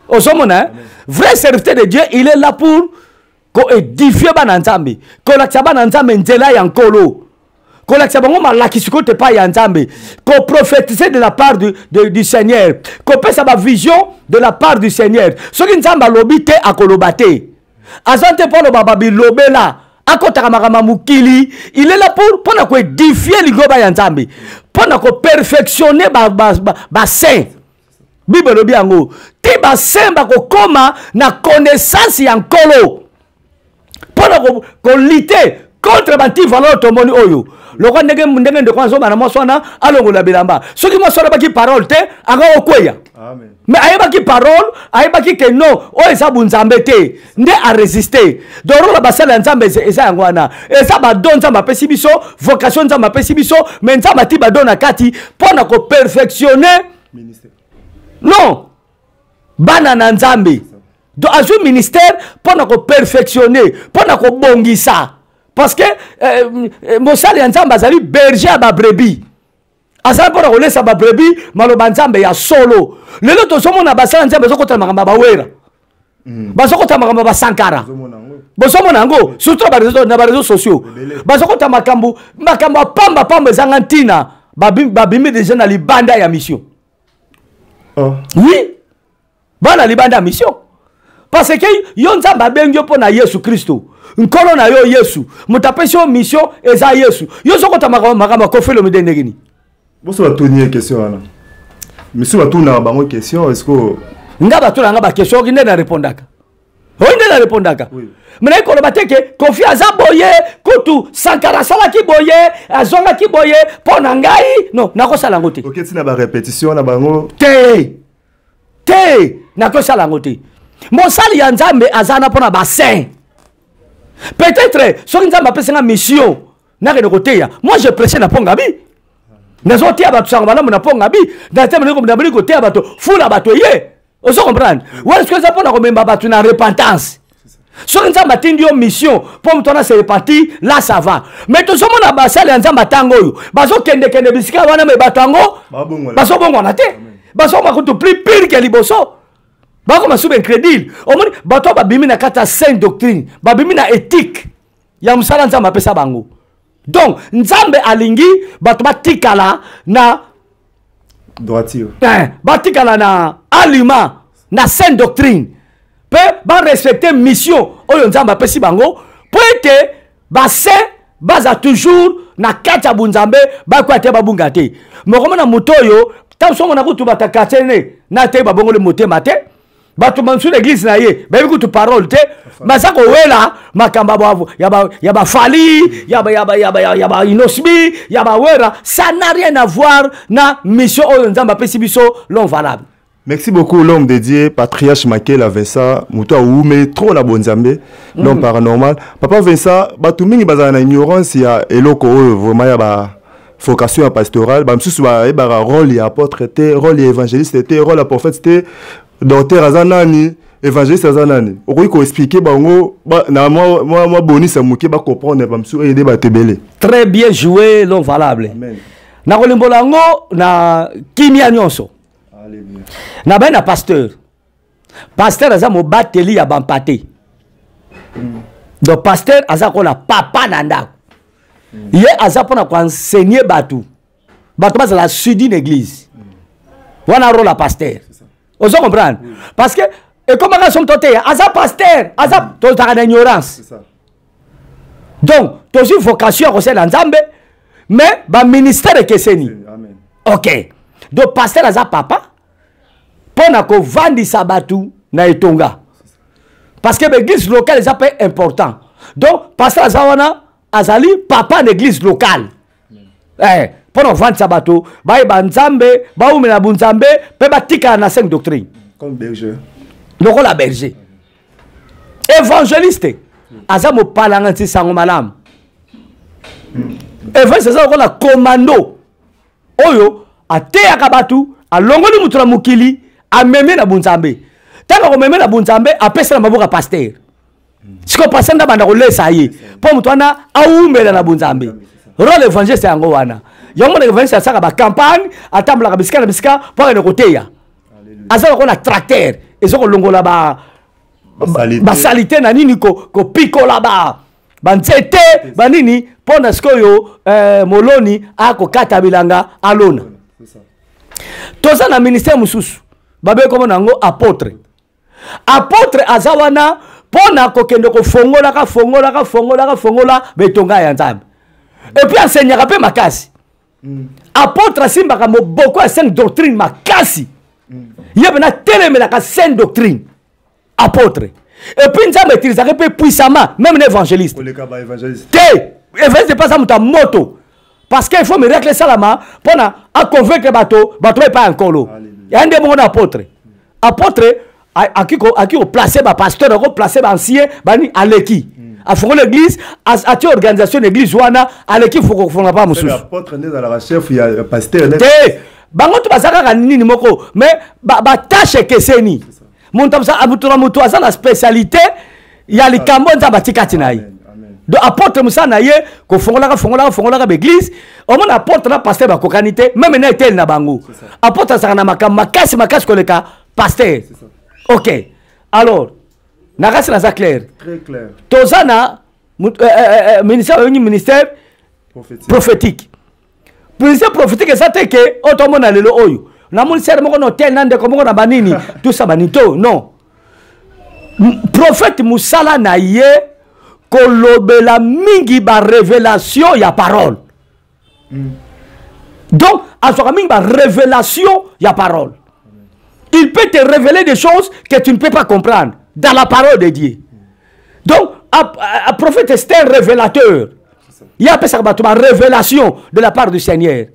B: Ozomona, hein? Vrai serviteur de Dieu, il est là pour koédifie bana Nzambe, kolakisa bana Nzambe nzela ya Nkolo, kolakisa bango malakisi kote epai ya Nzambe, koprophétise de la part du Seigneur, kopesa bavision de la part du Seigneur. Soki Nzambe alobi te, akoloba te. Aza te mpo aloba babilobela, akotaka makambo ya mokili. Il est là pour mpo na koédifie liloba ya Nzambe, mpo na koperfectionne basaint. Ba, ba, Bible elobi yango ti basaint bakokoma na connaissance ya Nkolo mpo na kolite contre bantivaleur. Tomoni oyo lokwa ndenge ndenge ndeko azobana mwasi wana alongola bilamba. Soki mwasi wana ayebaki parole te, anga okweya. Mais ayebaki parole, ayebaki ke non, oyo eza bunzambe te, nde aresiste. Donc role basali ya Nzambe eza yango wana, eza badon Nzambe apesi biso, vocation Nzambe apesi biso, mais Nzambe ati badon na kati mpo na koperfectionne non bana na Nzambe. Donc azwi ministère mpo na koperfectionne, mpo na kobongisa, parce que mosali ya Nzambe azali berger ya babrebis, azali mpo na kolesa babrebis maloba Nzambe ya solo. Lelo tozomona basala Nzambe ezokotala makambo ya bawera, bazokota makambo ya basankara, bozomona yango surtout na bareseau sociaux, bazokota makambo makambo ya pamba pamba ezanga ntina. Babimi deja na libanda ya mission. Oh. Oui, bana libanda ya mission, parce que yo Nzambe abengi yo mpo na Yesu Kristo, Nkolo na yo Yesu. Moto apesi yo mission eza Yesu. Yo ozokota makambo ya Koffi Olomide ndenge nini?
A: Boso batuni ye question wana, misu batunaka bango question, est ce que
B: Nga batuna nga baquestion, oki nde na répondaka, oyo nde na répondaka. Me nayi koloba te ke Kofi aza boye, kutu Sankara asalaki boye, azongaki boye mpo na ngai. Non, nakosala yango te.
A: Oketi na barépétition na bango?
B: Te, te, nakosala yango te. Mosali ya Nzambe aza na mpo na basaint. Peut-être soki Nzambe apesi nga mission nakende koteya, moi je prêche na Pongabi, nazoteya bato sango malamu na Pongabi, nabandi koteya bato, fula bato ye, ozo comprendre wana. Soki eza mpona komema bato na repentance, soki Nzambe atindi yo mission mpo moto wana se repentir, là ça va. Mais tozomona basali ya Nzambe ntango oyo bazokendekende bisika wana, me bato yango bazobongwana te, bazokoma kutu plus pire ke liboso, bakoma sube incrédule. Omoni bato oyo babimi na kati ya sainte doctrine, babimi na éthique. Ya mosala Nzambe apesa bango. Donc Nzambe alingi bato batikala na
A: droiture,
B: batikala na alima na sainte doctrine mpe barespecte mission oyo Nzambe apesi bango, mpo ete basaint baza toujours na kati ya bunzambe, bakwya te, babunga te. Mokomona moto oyo ntango somo na kutu bato ya quartier ne na te babongoli motema te, bato mosusu na eglise na ye bayebi kutu parole te, baza kowela makambo ya bafali, ya baInnoss'B, ya bawera. Ça n'a rien à voir na mission oyo Nzambe apesi biso, l'homme valable.
A: Merci beaucoup, l'homme de Dieu, Patriarche Makela Vincent, moto awume trop na bonzambe, l'homme paranormal. Papa Vincent, bato mingi bazala na ignorance ya eloko oyo vraiment ya ba vocation ya pastorale. Bamisusu bayebaka rôle ya apôtre te, rôle ya évangéliste te, rôle ya prophète te, docteur aza nani, évangéliste aza nani. Okoki koexpliquer bango na mwa bonisa moke, bacomprendre, bamisusu aider bato ebele?
B: Très bien joué, l'homme valable. Nakolimbola yango na kimia nyonso. Na bai na pasteur, pasteur aza mobateli ya bampate. Donc pasteur aza kola papa na ndako. Ye aza mpona koenseigner bato, bato bazala sudi na église. Wana rôle ya pasteur, ozo comprendre? Parce que ekomaka somo toteya aza pasteur aza, tozalaka na ignorance. Donc tozwi vocation ya kosalela Nzambe, mais baministère ekeseni. Ok, donc pasteur aza papa mpo na kovandisa bato na etonga, parce que baeglise locale eza mpe important. Donc pasteur aza wana, azali papa na église locale, mpo na kovandisa bato, bayeba Nzambe, baumela bunzambe mpe batikala na sainte doctrine.
A: Comme berger.
B: Lokola berger. Évangéliste aza mopalanga nti sango malamu. Évangéliste aza lokola commando oyo ateyaka bato, alongoli moto na mokili, amemi na bunzambe. Ntango akomeme na bunzambe, apesa na maboko ya pasteur. Sikoyo pasteur nde abanda kolesa ye mpo moto wana awumela na bunzambe. Rôle évangéliste yango wana. Yango mona évangéliste asalaka bacampagne, atambolaka bisika na bisika mpo akende koteya. Aza lokola tracteur eza kolongola basaleté na nini, kopikola ba banzete banini, mpo na sikoyo moloni akokata bilanga, alona. Toza na ministère mosusu babe komona yango apôtre. Apôtre aza wana mpo na kokende kofongolaka, fongolaka, fongolaka, fongola betonga ya Nzambe, et puis enseignaka mpe makasi. Apôtre asimbaka moboko ya sainte doctrine makasi. Ye mpena atelemelaka sainte doctrine, apôtre. Et puis Nzambe utilisaka mpe puissamment, même na évangéliste te. Évangéliste mpe aza moto ya moto, parce que il faut miracle esalama mpona aconvaincre bato, bato baepai ya Nkolo. Ya nde bongo na apôtre. Apôtre aki koplace bapasteur, akoplace baancien bani, aleki afongoli église, atie organisation na église wana, aleki kofonga pa mosusu te. Bango to baza kaka nini moko, mais batâche ekeseni. Moto na moto aza na spécialité ya likambo Nzambe atika ti na ye. Donc apôtre, mosala na ye kofongolaka, fongolaka, fongolaka baeglise. Omona apôtre na pasteur bakokani te, même na eteli na bango. Apôtre azalaka na makambo makasi makasi koleka pasteur. Ok, alors na kasi naza clair? Toza na ministère babengi ministère prophétique. Ministère prophétique eza te ke oyo tomona lelo oyo, namoni sere moko na hotel na ndeko moko na banini, tout ça, banini to. Non, prophète, mosala na ye kolobela mingi barévélation ya parole. Donc azwaka mingi barévélation ya parole. Il peut te révéler des choses que tu ne peux pas comprendre dans la parole de Dieu. Donc a prophète, c'est un révélateur. Ye apesaka bato barévélation de la part du Seigneur.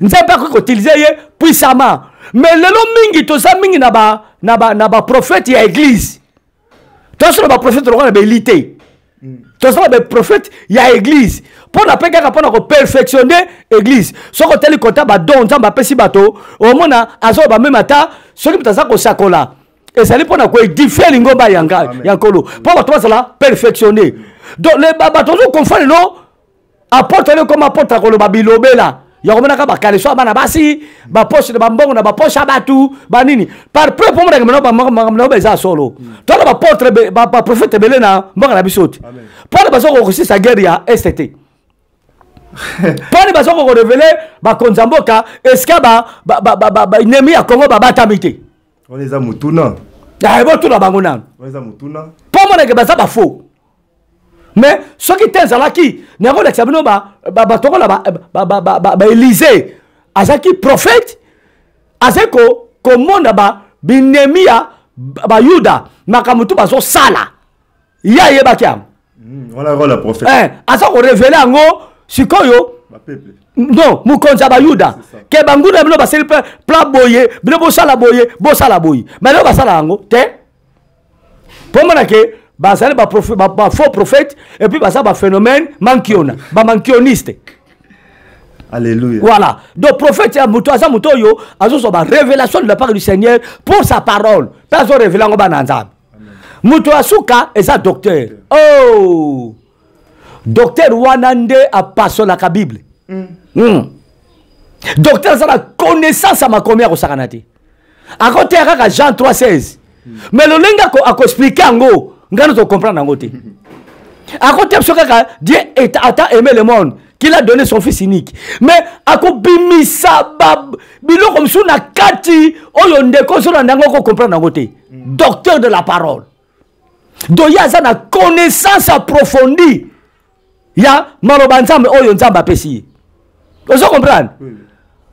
B: Nzambe akoki koutiliser ye puissamment. Mais lelo mingi toza mingi na baprophète ya église. Toza na baprophète lokola na baeli te. Toza na baprophète ya église mpo na mpe kaka mpo na koperfectionner église. Soki otali kota badon Nzambe apesi bato, omona azoloba même ata soki moto aza kosakola, ezali mpo na koédifier lingomba ya Nkolo, mpo bato bazala perfectionné. Donc bato ozokonfane no apôtre le comme apôtre akoloba bilobela. ya komonaka bakaleso ya bana basi baposhe na bambongo na baposhe ya bato banini par preuve mpo monaka mena makambo na eza solo toala baportre baprofete ebele na mboka na biso te mpo na baza kokosisa guerre ya este te mpo na baza kokorevele bakonzi ya mboka esika baennemi ya congo babatami te
A: wana eza motuna
B: botuna bango nano mpo monake baza bafaux mais soki te ezalaki nayango olakisa bino bato lokola baelysee azalaki prophète azali komona binemi ya bayuda makambo tu bazosala ye ayebaki yango
A: hmm,
B: aza korevele yango sikoyo non mokonzi ya bayuda ke banguna bino basali plan boye bino bosala boye bosala boye mai lelo basala yango te mpo mona ke bazali ba, ba, ba faux prophète et puis baza baphénomène mankiona bamankioniste
A: Alléluia.
B: Voilà. Donc, prophète, ya moto, aza moto oyo, azo ba révélation de la part du Seigneur pour sa parole. Pe azo révéler ngo bana Nzambe. Moto asuka eza docteur. Oh! Docteur wana nde apasolaka Bible. Mm. Mm. Docteur aza na connaissance ya makomi ya kosakana te. Akoteya kaka Jean 3:16. Mais lolenge ako expliquer yango, ngai nazo comprendre yango te. Akoteya biso kaka Dieu est a tant aimé le monde qu'il a donné son fils unique. Mais akobimisa ba biloko mosusu na kati oyo ndeko ozolanda yango oko comprendre yango te. Docteur de la parole. Donc ye aza na connaissance approfondie ya maloba nzambe oyo nzambe apesi ye. Ozo comprendre? Oui.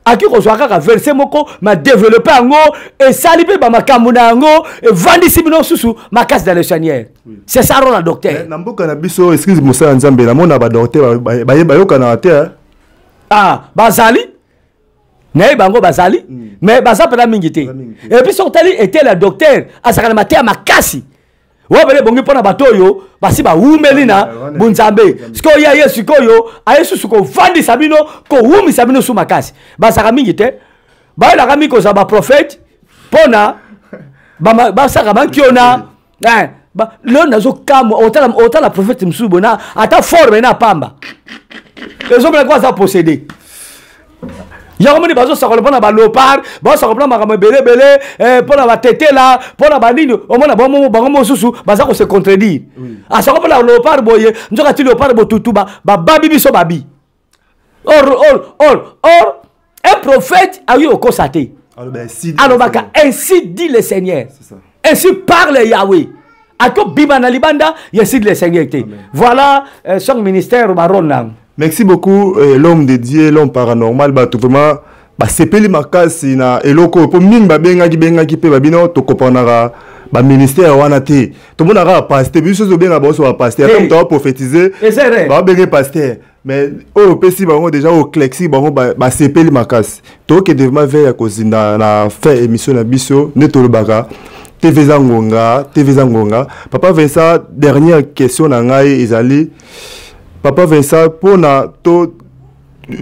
B: Aki kozwa kaka verset moko ma développer yango esali mpe bamakambo na yango evandisi bino susu makasi dans le Seigneur. Oui. C'est ça rôle ya docteur.
A: Na mboka na biso excuse mosala nzambe namona ba docteur bayokanaka te.
B: Ah, bazali nayebi bango bazali mm. mais baza mpena mingi te epuis soki otali etele ya docteur azalaka na mateya makasi oyo pene ebongi mpo na bato oyo basi bawumeli na bonzambe sikoyo ye aye sikoyo aye susu kovandisa bino kowumisa bino su makasi bazalaka mingi te bayelaka mingi kozala baprofete mpo na basaka bankiona eh, lelo nazokamwa otala prophète mosusu boye ata forme na pamba ezomona ko aza possédé yango moni bazosakola mpo na baleopard bazosakola mpo na makambo ebele ebele eh, mpo na batetela mpo na banini omona bango mosusu baza kose contredire asako mpo na leopard boye nzoka ti leopard botutu bababi biso babi or or or or un prophète ayi okosa te alobaka ainsi dit le seigneur ainsi parle yahweh akobima na libanda ya ainsi dit le seigneur te voilà euh, son ministère barole na yango
A: merci beaucoup euh, l'homme de dieu l'homme paranormal bato vraiment basepeli makasi na eloko oyo mpo mingi babengaki bengaki mpe babino tokopanaka baministère wana te tomonaka bapaster biso tobenga bango so bapaster ata moto aoprophétise baobenge paster mais oyo opesi bango déjà oclexi bango basepeli makasi tokende vraiment vers ya kozinda na fin émission na biso nde tolobaka tv eza ngonga tv eza ngonga papa vincent dernière question na ngai ezali papa vincent mpona to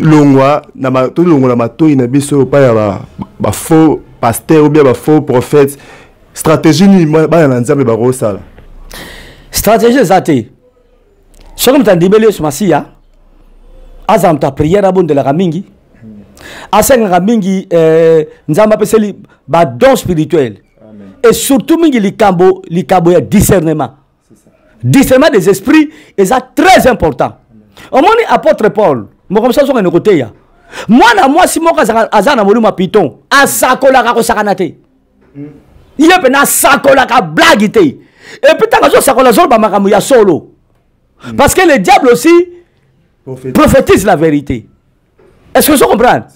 A: longwa na tolongola matoi na biso epai ya bafaux pasteur ou bien bafaux prophète stratégie nini bana na nzambe bakosala
B: stratégie eza te soki moto andimeli yesu masiya azala moto ya priere abondelaka mingi asengaka mingi eh, nzambe apeseli badon spirituel et surtout mingi likambo likambo ya discernement discernement des esprits eza très important omoni apôtre paul moko mosusu azokende koteya mwana mwasi moko aza na molimo ya piton asakolaka kosakana te ye mpena asakolaka blague te epuis ntango azosakola azoloba makambo ya solo mm. parce que le diable aussi prophétise la vérité est ce que ozo comprendre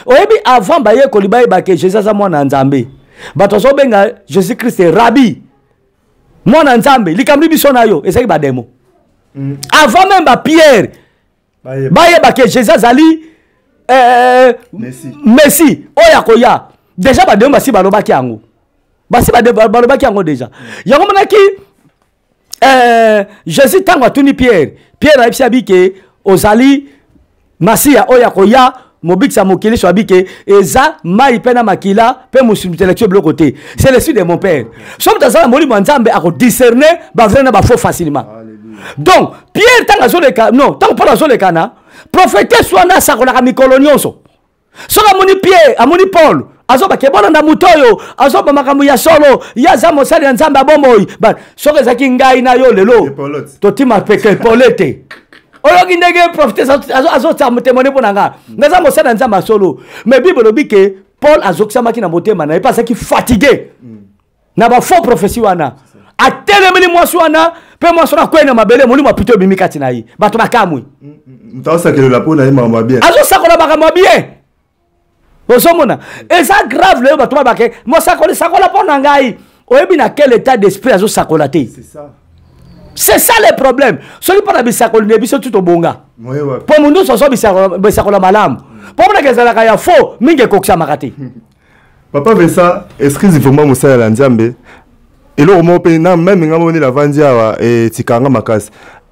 B: oyebi avant bayekoli bayeba ke jésus aza mwana ya nzambe bato azobenga jésus christ rabbi mwana nzambe likambo biso na yo ezalaki bademo mm. avant même bapierre bayeba ke jésus azali eh, messi oyo akoya déjà bademo basi balobaki yango basi balobaki yango déjà mm. yango monaki eh, jésus ntango atuni pierre pierre ayebisi abi ke ozali masiya oyo akoya mobikisa mokili so abi ke eza mai mpe na makila mpe mosuni telekisio biloko te c'est le de mon père so moto aza na molimo ya nzambe akodiscerne bavrai na bafaux facilement donc pierre ntango azoleka non ntango paul azolekana prophétesse wana asakolaka mikolo nyonso. Soki amoni Pierre, amoni Paul azobake bolanda moto oyo azoba makambo ya solo, ye aza mosali ya Nzambe ya bomoi. Soki ezalaki ngai na yo lelo totima peke pole te. Oyoki ndenge prophétesse azotia témoigner mpo na nga, naza mosali ya Nzambe ya solo. Mais Bible elobi ke Paul azokisamaki na motema na ye mpe azalaki fatigué na ba faux prophétie wana. Atelemeli mwasi wana mpe mwasi wana akwei na mabele, molimo ya pito ebimi kati na ye, bato bakamwi.
A: Moto azosakelela mpo na ye makambo ya bien,
B: azosakola makambo ya bien. Ozomona eza grave lelo bato babake mosakoli sakola mpo na ngai, oyebi na quel état d'esprit azosakola te. C'est ça le problème. Soki mpo na bisakoli na biso tu tobonga mpo mundu nyonso azwa bisakola malamu, mpo monaka ezalaka ya faux mingi ekokisamaka te.
A: Papa Vincent, excuse vraiment mosala ya Nzambe, eloko moko mpe na meme nga moko nde navandi awa etikanga makasi.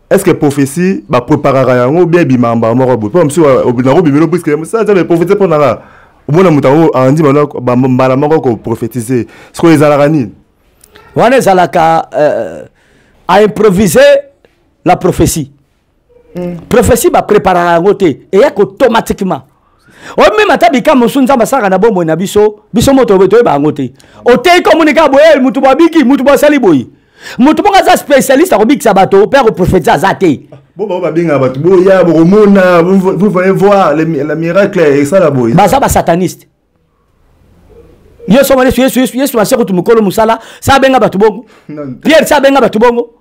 A: Est-ce que prophétie bapréparaka yango bien ebimaka mbala moko boye? Mpo mosusu nakobimelo puisque mosala Nzambe prophétie mpo na nga omona moto yango andi mbala moko koprophétise, sikoyo ezalaka nini?
B: Wana ezalaka à improviser la prophétie. Prophétie bapréparaka yango te, eyaka automatiquement. Oyo meme ata bika mosusu Nzambe asalaka na bomoi na biso, biso moto toyeba yango te. Oteyi komoni kaka boye, motu babiki, motu basali boye, motu moko aza spécialiste akobikisa bato mpe akoprophétise aza te.
A: Bo bao babengaka bato boya bokomona, vous voyez voir la miracle esala boye.
B: Baza basataniste. Yesu omoni Yesu, Yesu, Yesu, Yesu ase kutu mokolo mosala sa abenga bato bongo. Pierre sa abenga bato bongo.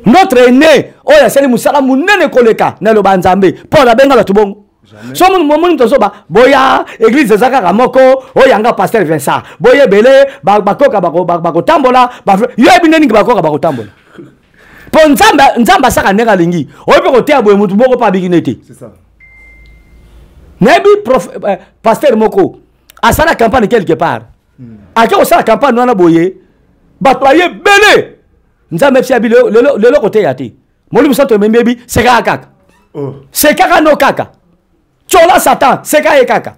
B: Notre aîné oyo asali mosala monene koleka na eloba Nzambe, Paul abenga bato bongo. So omoni moto azoba boya église eza kaka moko oyo yanga pasteur Vincent, boya ebele bakoka bakotambola, yo yebi nde nini bakoka bakotambola mpo Nzambe, Nzambe asaka ndenge alingi. Oyo mpe koteya boye motu moko mpe abiki ne te. Nayebi pasteur moko asala campagne quelque part, ake kosala campagne wana boye, bato baye ebele, Nzambe epesi abi lelo koteya te, molimo santo ememi ebi sekaka kaka, sekaka no kaka tyola Satan, seka ye kaka.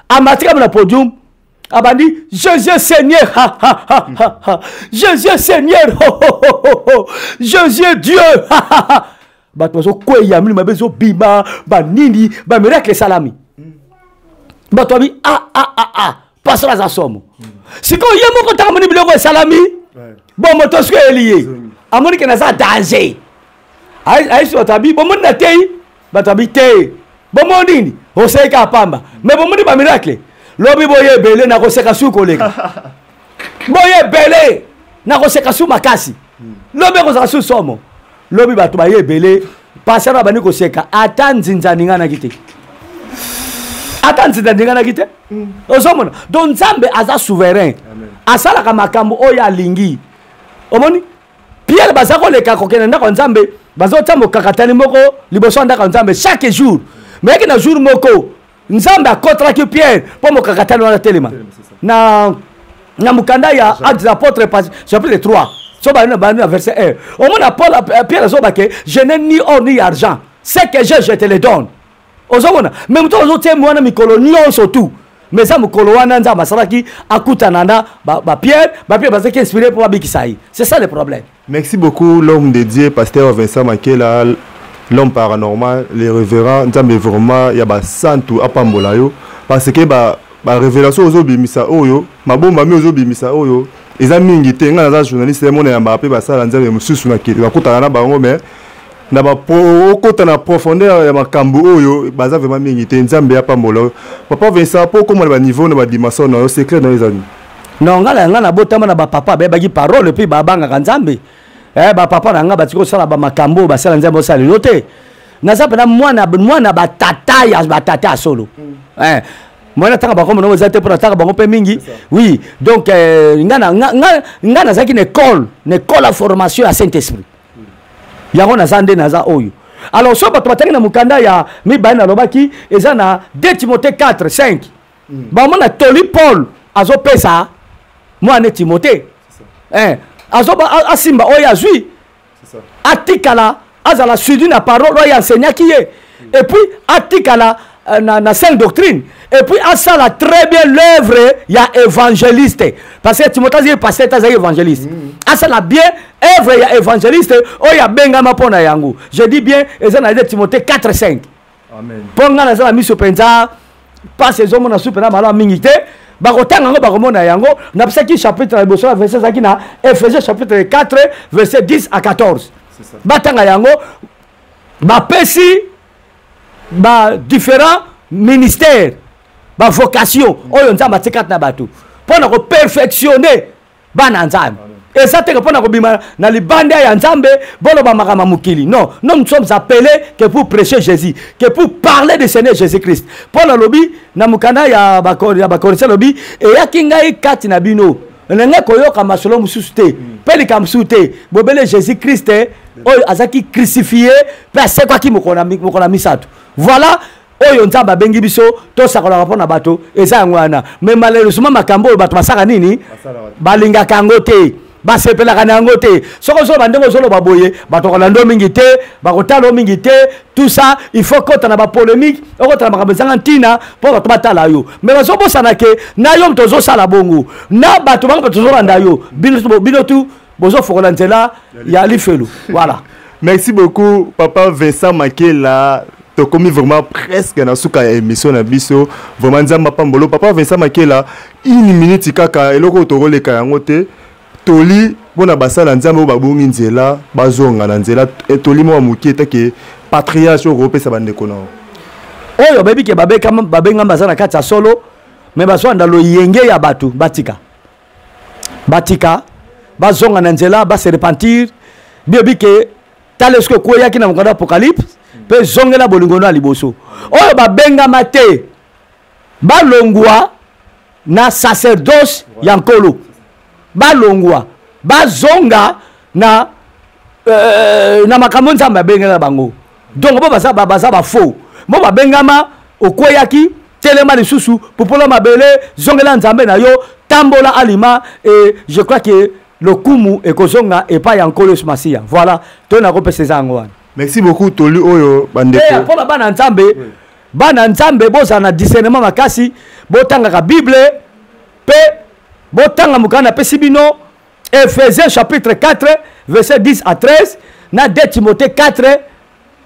B: Amatika na podium abandi Jésus Seigneur, ha, ha, ha, ha, ha. Jésus Seigneur, ho, ho, ho, ho, ho. Jésus Dieu, ha, ha, ha. Bato bazokweya, milimo mabe ezobima, banini, bamiracle esalami. Bato babi a a a a pasteur aza somo. Sikoyo ye moko ntango amoni biloko esalami, bon moto soki eyeli ye amoni ke naza danger, ayesi bato abi bomoni na tei, bato abi te bomoni nini oseki kaka pamba, mais bomoni bamiracle lobi boye ebele nakoseka su koleka, boye ebele nakoseka su makasi, lobi ekozala su somo, lobi bato baye ebele, pasteur abandi koseka ata nzinza aninganaki te, ata nzinza aninganaki te. Ozomona donc Nzambe aza souverain, asalaka makambo oyo alingi. Omoni Pierre baza koleka kokende ndako ya Nzambe, bazotia mokakatani moko liboso ya ndako ya Nzambe chaque jour, mais yaki na jour moko Nzambe akotelaki Pierre mpo mokakatani wana telema. Na mokanda ya Actes des Apôtres chapitre 3, so bani na verset 1, omona Paul, Pierre azoba ke je n'ai ni or ni argent, ce que j'ai je te le donne. Ozomona mais moto azotia wana mikolo nyonso tu, mais eza mokolo wana Nzambe asalaki akutana na bapierre, bapierre bazalaki inspiré mpo babikisa ye. C'est ça le problème.
A: Merci beaucoup l'homme de Dieu, pasteur Vincent Makela, l'homme paranormal, le révérend. Nzambe vraiment ya basantu apambola yo, parce que ba révélation ozobimisa oyo, mabombami ozobimisa oyo eza mingi te. Ngai naza journaliste, mona yambaka mpe basala Nzambe mosusu nakutana na bango, mais na okota na profondeur ya makambo oyo baza vraiment mingi te. Nzambe apambola yo papa Vincent, mpo okóma na baniveau na badimension na yo, secret na yo eza nini?
B: Non, ngai na ngai nabotama na bapapa bayebaki parole mpe babangaka Nzambe. Bapapa na ngai batiki kosala bamakambo oyo basala Nzambe osala lelo te. Naza mpena mwana mwana batata ya batata ya solo. Mwana tanga bango monoko eza te mpo natanga bango mpe mingi. Oui, donc nga nazalaki na école, na école ya formation ya Saint Esprit, yango naza nde naza oyo. Alors so bato batangi na mokanda ya mibale nalobaki eza na 2 Timothée 4 5, bamona toli Paul azopesa mwana Timothée, azoba asimba oyo azwi, atikala azala suivi na parole oyo enseignaki ye, et puis atikala na sainte doctrine, et puis asala très bien l'œuvre ya évangéliste, parce que Timothée azali pasteur te, azali évangéliste. Asala bien œuvre ya évangéliste oyo abengama mpo na yango. Je dis bien, eza na 2 Timothée 4 5. Mpo ngai naza na miso mpenza. mpasi ezomona su mpena malamu mingi te. Bakotanga yango, bakomona yango. Napesaki chapitre na liboso ya verset ezalaki na Ephésiens chapitre 4 verset 10 à 14. Batanga yango, bapesi ba différents ministères, ba vocation oyo Nzambe atie kati na bato mpo na koperfectionne bana Nzambe. Eza te mpo na kobima na libanda ya Nzambe boloba makambo ya mokili. Non, nous, nous sommes appelés que pour prêcher Jésus, que pour parler du Seigneur Jésus-Christ. Mpo nalobi na mokanda ya Bakorintien, lobi eyaki ngai kati na bino ndenge koyoka masolo mosusu te mpe likambo mosusu te, bobele Jésus-Christ oyo azalaki crucifié mpe asekwaki mokolo na misato. Voilà oyo Nzambe abengi biso tosakolaka mpo na bato, eza yango wana. Mais malheureusement, makambo oyo bato basaka nini, balingaka yango te, basepelaka na yango te. Soki ozoloba ndenge ozoloba boye, bato kolanda yo mingi te, bakotala yo mingi te. Tout ça, il faut kota na bapolémique, okota na makambo ezanga ntina mpo bato batala yo. Mais bazobosana ke na yo moto ozosala bongo, na bato bango bato tozolanda yo, bino tu bozofokola nzela ya lifelu. Voilà.
A: Merci beaucoup, papa Vincent Makela. Tokomi vraiment presque na suka ya émission na biso. Vraiment, Nzambe apambolo papa Vincent Makela. Une minute kaka, eloko oyo tokoleka yango te. Toli mpona basala Nzambe oyo babongi nzela, bazonga na nzela. Toli mwa moke etake patriarche oyo kopesa bandeko na yo.
B: Oyo bayebi ke babengama, baza na kati ya solo, me bazwanda loyenge ya bato, batika, batika, bazonga na nzela, base repentir. Biyebi ke tala eske okweyaki na mokanda Apocalypse mpe zongela bolingo no ya liboso. Oyo babengama te, balongwa na sacerdoce ya Nkolo, balongwa, bazonga na makambo Nzambe abengela bango. Donc bo baza bafaux, bo babengama, okweyaki, telema lisusu, pupola mabele, zongela Nzambe na yo, tambola alima. Et je crois que lokumu ekozonga epai ya Nkolo Yesu Masiya. Voilà, to nakopesa eza yango wana.
A: Merci beaucoup, toli oyo bandeko.
B: Mpona bana Nzambe, bana Nzambe, bozala na discernement makasi, botangaka Bible mpe botanga mokanda napesi bino, Ephésiens chapitre 4 verset 10 à 13 na 2 Timothée 4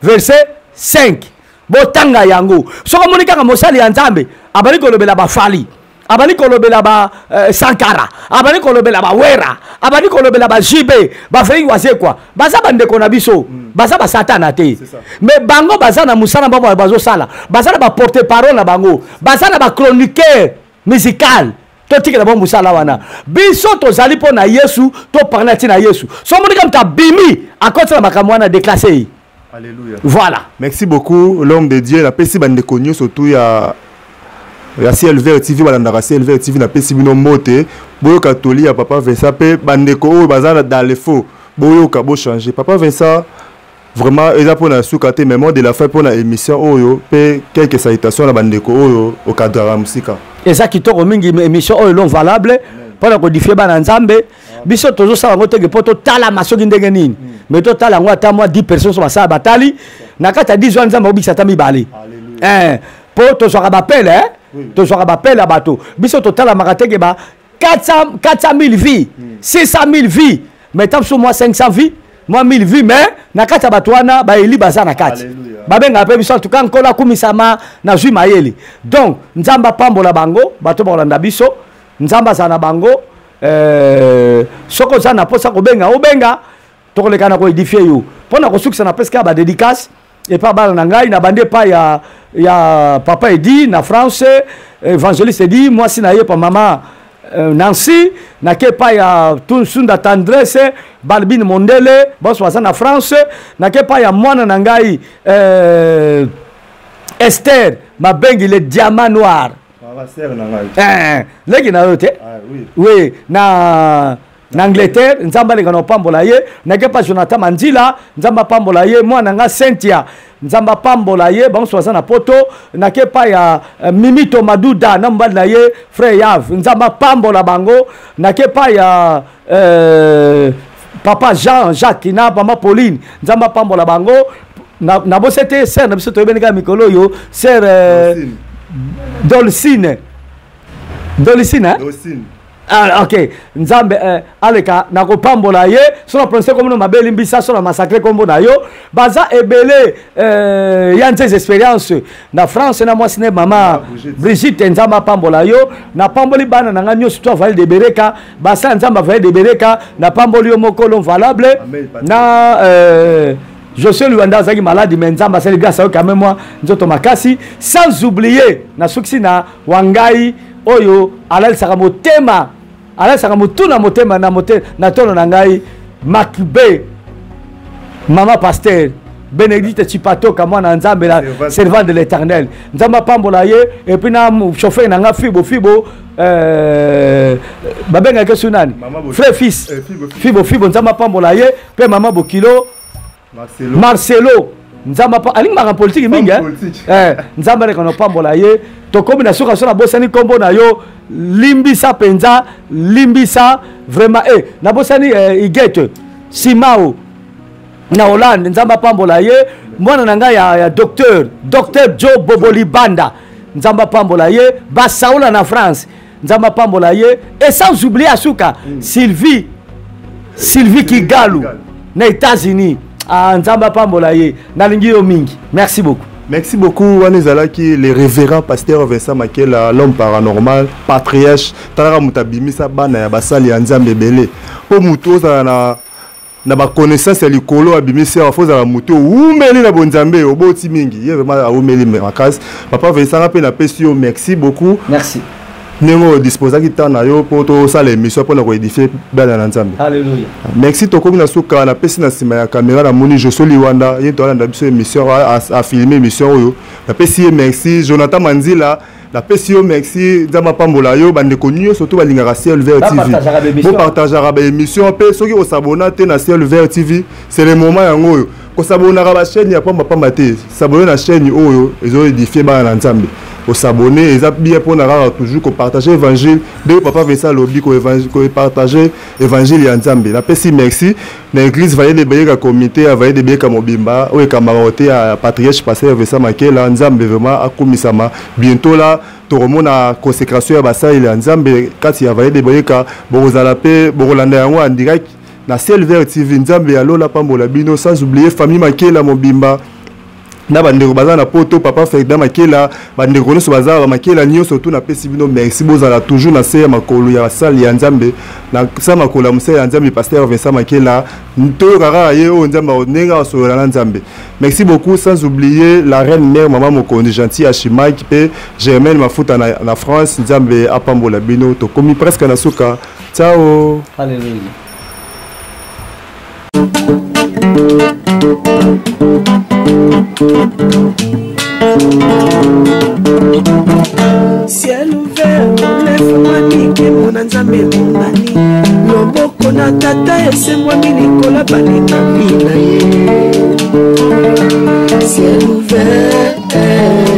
B: verset 5. Botanga yango. Soki omoni kaka mosali ya Nzambe abandi kolobela bafali, abandi kolobela ba Sankara, abandi kolobela bawera, abandi kolobela ba JB, bafélix Wazekwa, baza bandeko na biso, baza basatana te. Mais bango baza na mosala bango bazosala, baza na baporte parole na bango, baza na bachroniqueur musical. Totikela bango mosala wana. Biso tozali mpo na Yesu, toparle na ntina Yesu. So omoni kaka moto abimi akotisa na makambo wana, déclasse ye.
A: Alléluia.
B: Voilà.
A: Merci beaucoup, l'homme de Dieu. Napesi bandeko nyonso tu ya Ciel Vert TV, balandaka Ciel Vert TV, napesi bino mbote. Boyoka toli ya papa Vincent mpe bandeko oyo baza dans le faux, boyoka, bochanger. Papa Vincent, vraiment eza mpona suka te, mais mot de la fin mpona émission oyo mpe quelques salutations na bandeko oyo okadraka mosika.
B: Eza kitoko mingi émission oyo, long valable mpona kodifie bana Nzambe. Biso tozosala yango teke mpo totalama soki ndenge nini, mais totala yango ata mwa 10 personnes so basala, batali na kati ya 10 wana, Nzambe akobikisa ata mibale. Mpo tozwaka bapele, eh? Tozwaka bapele ya bato. Biso totalamaka teke ba 400 000 vies, 600 000 vies, mais ta biso mwa 500 vies, mwa 1000 vies, mais na kati ya bato wana baeli baza na kati. Babengaka mpe biso. En tout cas, Nkolo akumisama, nazwi mayele. Donc Nzambe apambola bango bato bakolanda biso, Nzambe azala na bango. Soki oza na mposa kobenga, obenga, tokoleka na koédifie yo. Mpo na kosukisa, napesi kaka badédicace epa bana na ngai. Na bandi epai ya papa Edi na France, évangéliste Edi, mwasi na ye pa mama Nancy. Nake epai ya Sunda Tendresse, Balbine Mondele, bonso baza na France. Nake epai ya mwana na ngai Esther Mabengi, le diamant noir. Leki na yo te?
A: Ah, oui.
B: Oui, na Angleterre. Nzambe alinga na opambola ye. Nake pa Jonathan Manzila, Nzambe apambola ye. Mwana nga Cynthia, Nzambe apambola ye, bango baza na Poto. Nake pa ya Mimito Maduda na mobali na ye frère Yav, Nzambe apambola bango. Nake pa ya papa Jean Jacques na mama Pauline, Nzambe apambola bango. Nabosi te sœur na biso toyebeni kaka mikolo oyo, sœur Dolcine, Dolcine, hein?
A: Dolcine.
B: Ah, ok, Nzambe eh, aleka nakopambola ye. So na prononce kombo na mabe, limbisa. So na massacre kombo na yo, baza ebele eh, ya nzeze experience na France na mwasi ne mama Brigitte, Nzambe apambola yo. Napamboli bana na nga nyonso to avali de bereka basala Nzambe avali de bereka. Napamboli yo moko l'homme valable na Josué Luanda azalaki malade, mais Nzambe asali grâce ayo quand même moi nzoto makasi. Sans oublier nasukisi na wangai oyo alalisaka motema, alalisaka motu na motema na mote na tono na ngai Makbe, mama pasteur Bénédicte Chipatoka, mwana Nzambe, la servante de l'Éternel. Nzambe apambola ye. Et puis na chauffeur na nga Fibo Fibo, babengaki su nani, frère fils Fibo Fibo, Nzambe apambola ye. Mpe mama Bokilo
A: Marcelo,
B: Marcelo, Nzambe alingi makambo politiki mingi, eh? Nzambe aleka na opambola ye. Tokomi na suka. So nabosani nkombo na yo, limbisa mpenza, limbisa vraiment. Nabosani Igete Simao na Hollande, Nzambe apambola ye. Mwana na ngai ya docteur Joe Bobolibanda, Nzambe apambola ye. Basaula na France, Nzambe apambola ye. Et sans oublier asuka Sylvie Kigalu na États-Unis. Ah, Nzambe apambola ye. Nalingi yo mingi, merci beaucoup.
A: Merci beaucoup. Wana ezalaki le révérend pasteur Vincent Makela, l'homme paranormal, patriarche. Talaka moto abimisa bana ya basali ya Nzambe ebele. Mpo moto ozala na baconnaissance ya likolo abimisi awa, fo ozala moto owumeli na bonzambe, oboti mingi. Ye vraiment awumeli makasi. Papa Vincent, nga mpe napesi yo merci beaucoup.
B: Merci.
A: Ndenge oyo disposaki temps na yo mpo tosala émission mpona koédifie bana na Nzambe.
B: Alléluia.
A: Merci. Tokomi na suka. Napesi na nsima ya caméra, namoni Joso Liwanda, ye to alanda biso émission, afilme émission oyo, napesi ye merci. Jonathan Manzila, napesi yo merci, Nzambe apambola yo. Bandeko nyonso to balingaka Ciel Vert TV, bopartageaka baémission. Mpe soki osabona te na Ciel Vert TV, c'est le moment yango oyo. Kosabonaka bachaîne ya pambapamba te, s'abonner na chaîne oyo ezoédifie bana na Nzambe. Kosabone eza bien mpona kaka toujours kopartage évangile, ndenge papa Vincent alobi, kopartage évangile ya Nzambe. Napesi merci na église Vallée de Beyeka, comité ya Vallée de Beyeka mobimba oyo ekambaka te ya patriarche pasteur Vincent Makela. Nzambe vraiment akumisama. Bientôt la tokomona consécration ya basaleli ya Nzambe kati ya Vallée de Beyeka. Bokozala mpe bokolanda yango en direct na Ciel Vert TV. Nzambe ya lola pambola bino. Sans oublier famille Makela mobimba na bandeko baza na Poto, papa Ferdinand Makela, bandeko nyonso baza bamakela nyonso tu, napesi bino merci. Bozala toujours na se ya makolo ya basali ya Nzambe, na se ya makolo ya mosali ya Nzambe pasteur Vincent Makela. Toyoka kaka ye oyo Nzambe ndenge asolola na Nzambe. Merci beaucoup. Sans oublier la reine mère, mama mokonzi Gentil Ashimaki, mpe Germaine Mafuta na France. Nzambe apambola bino. Tokomi presque na suka. Ciao.
B: Alléluia.
E: Ciel ouvert efungwami, nkembo na Nzambe emonani, loboko na Tata esembwami likolo balingami na ye. Ciel ouvert.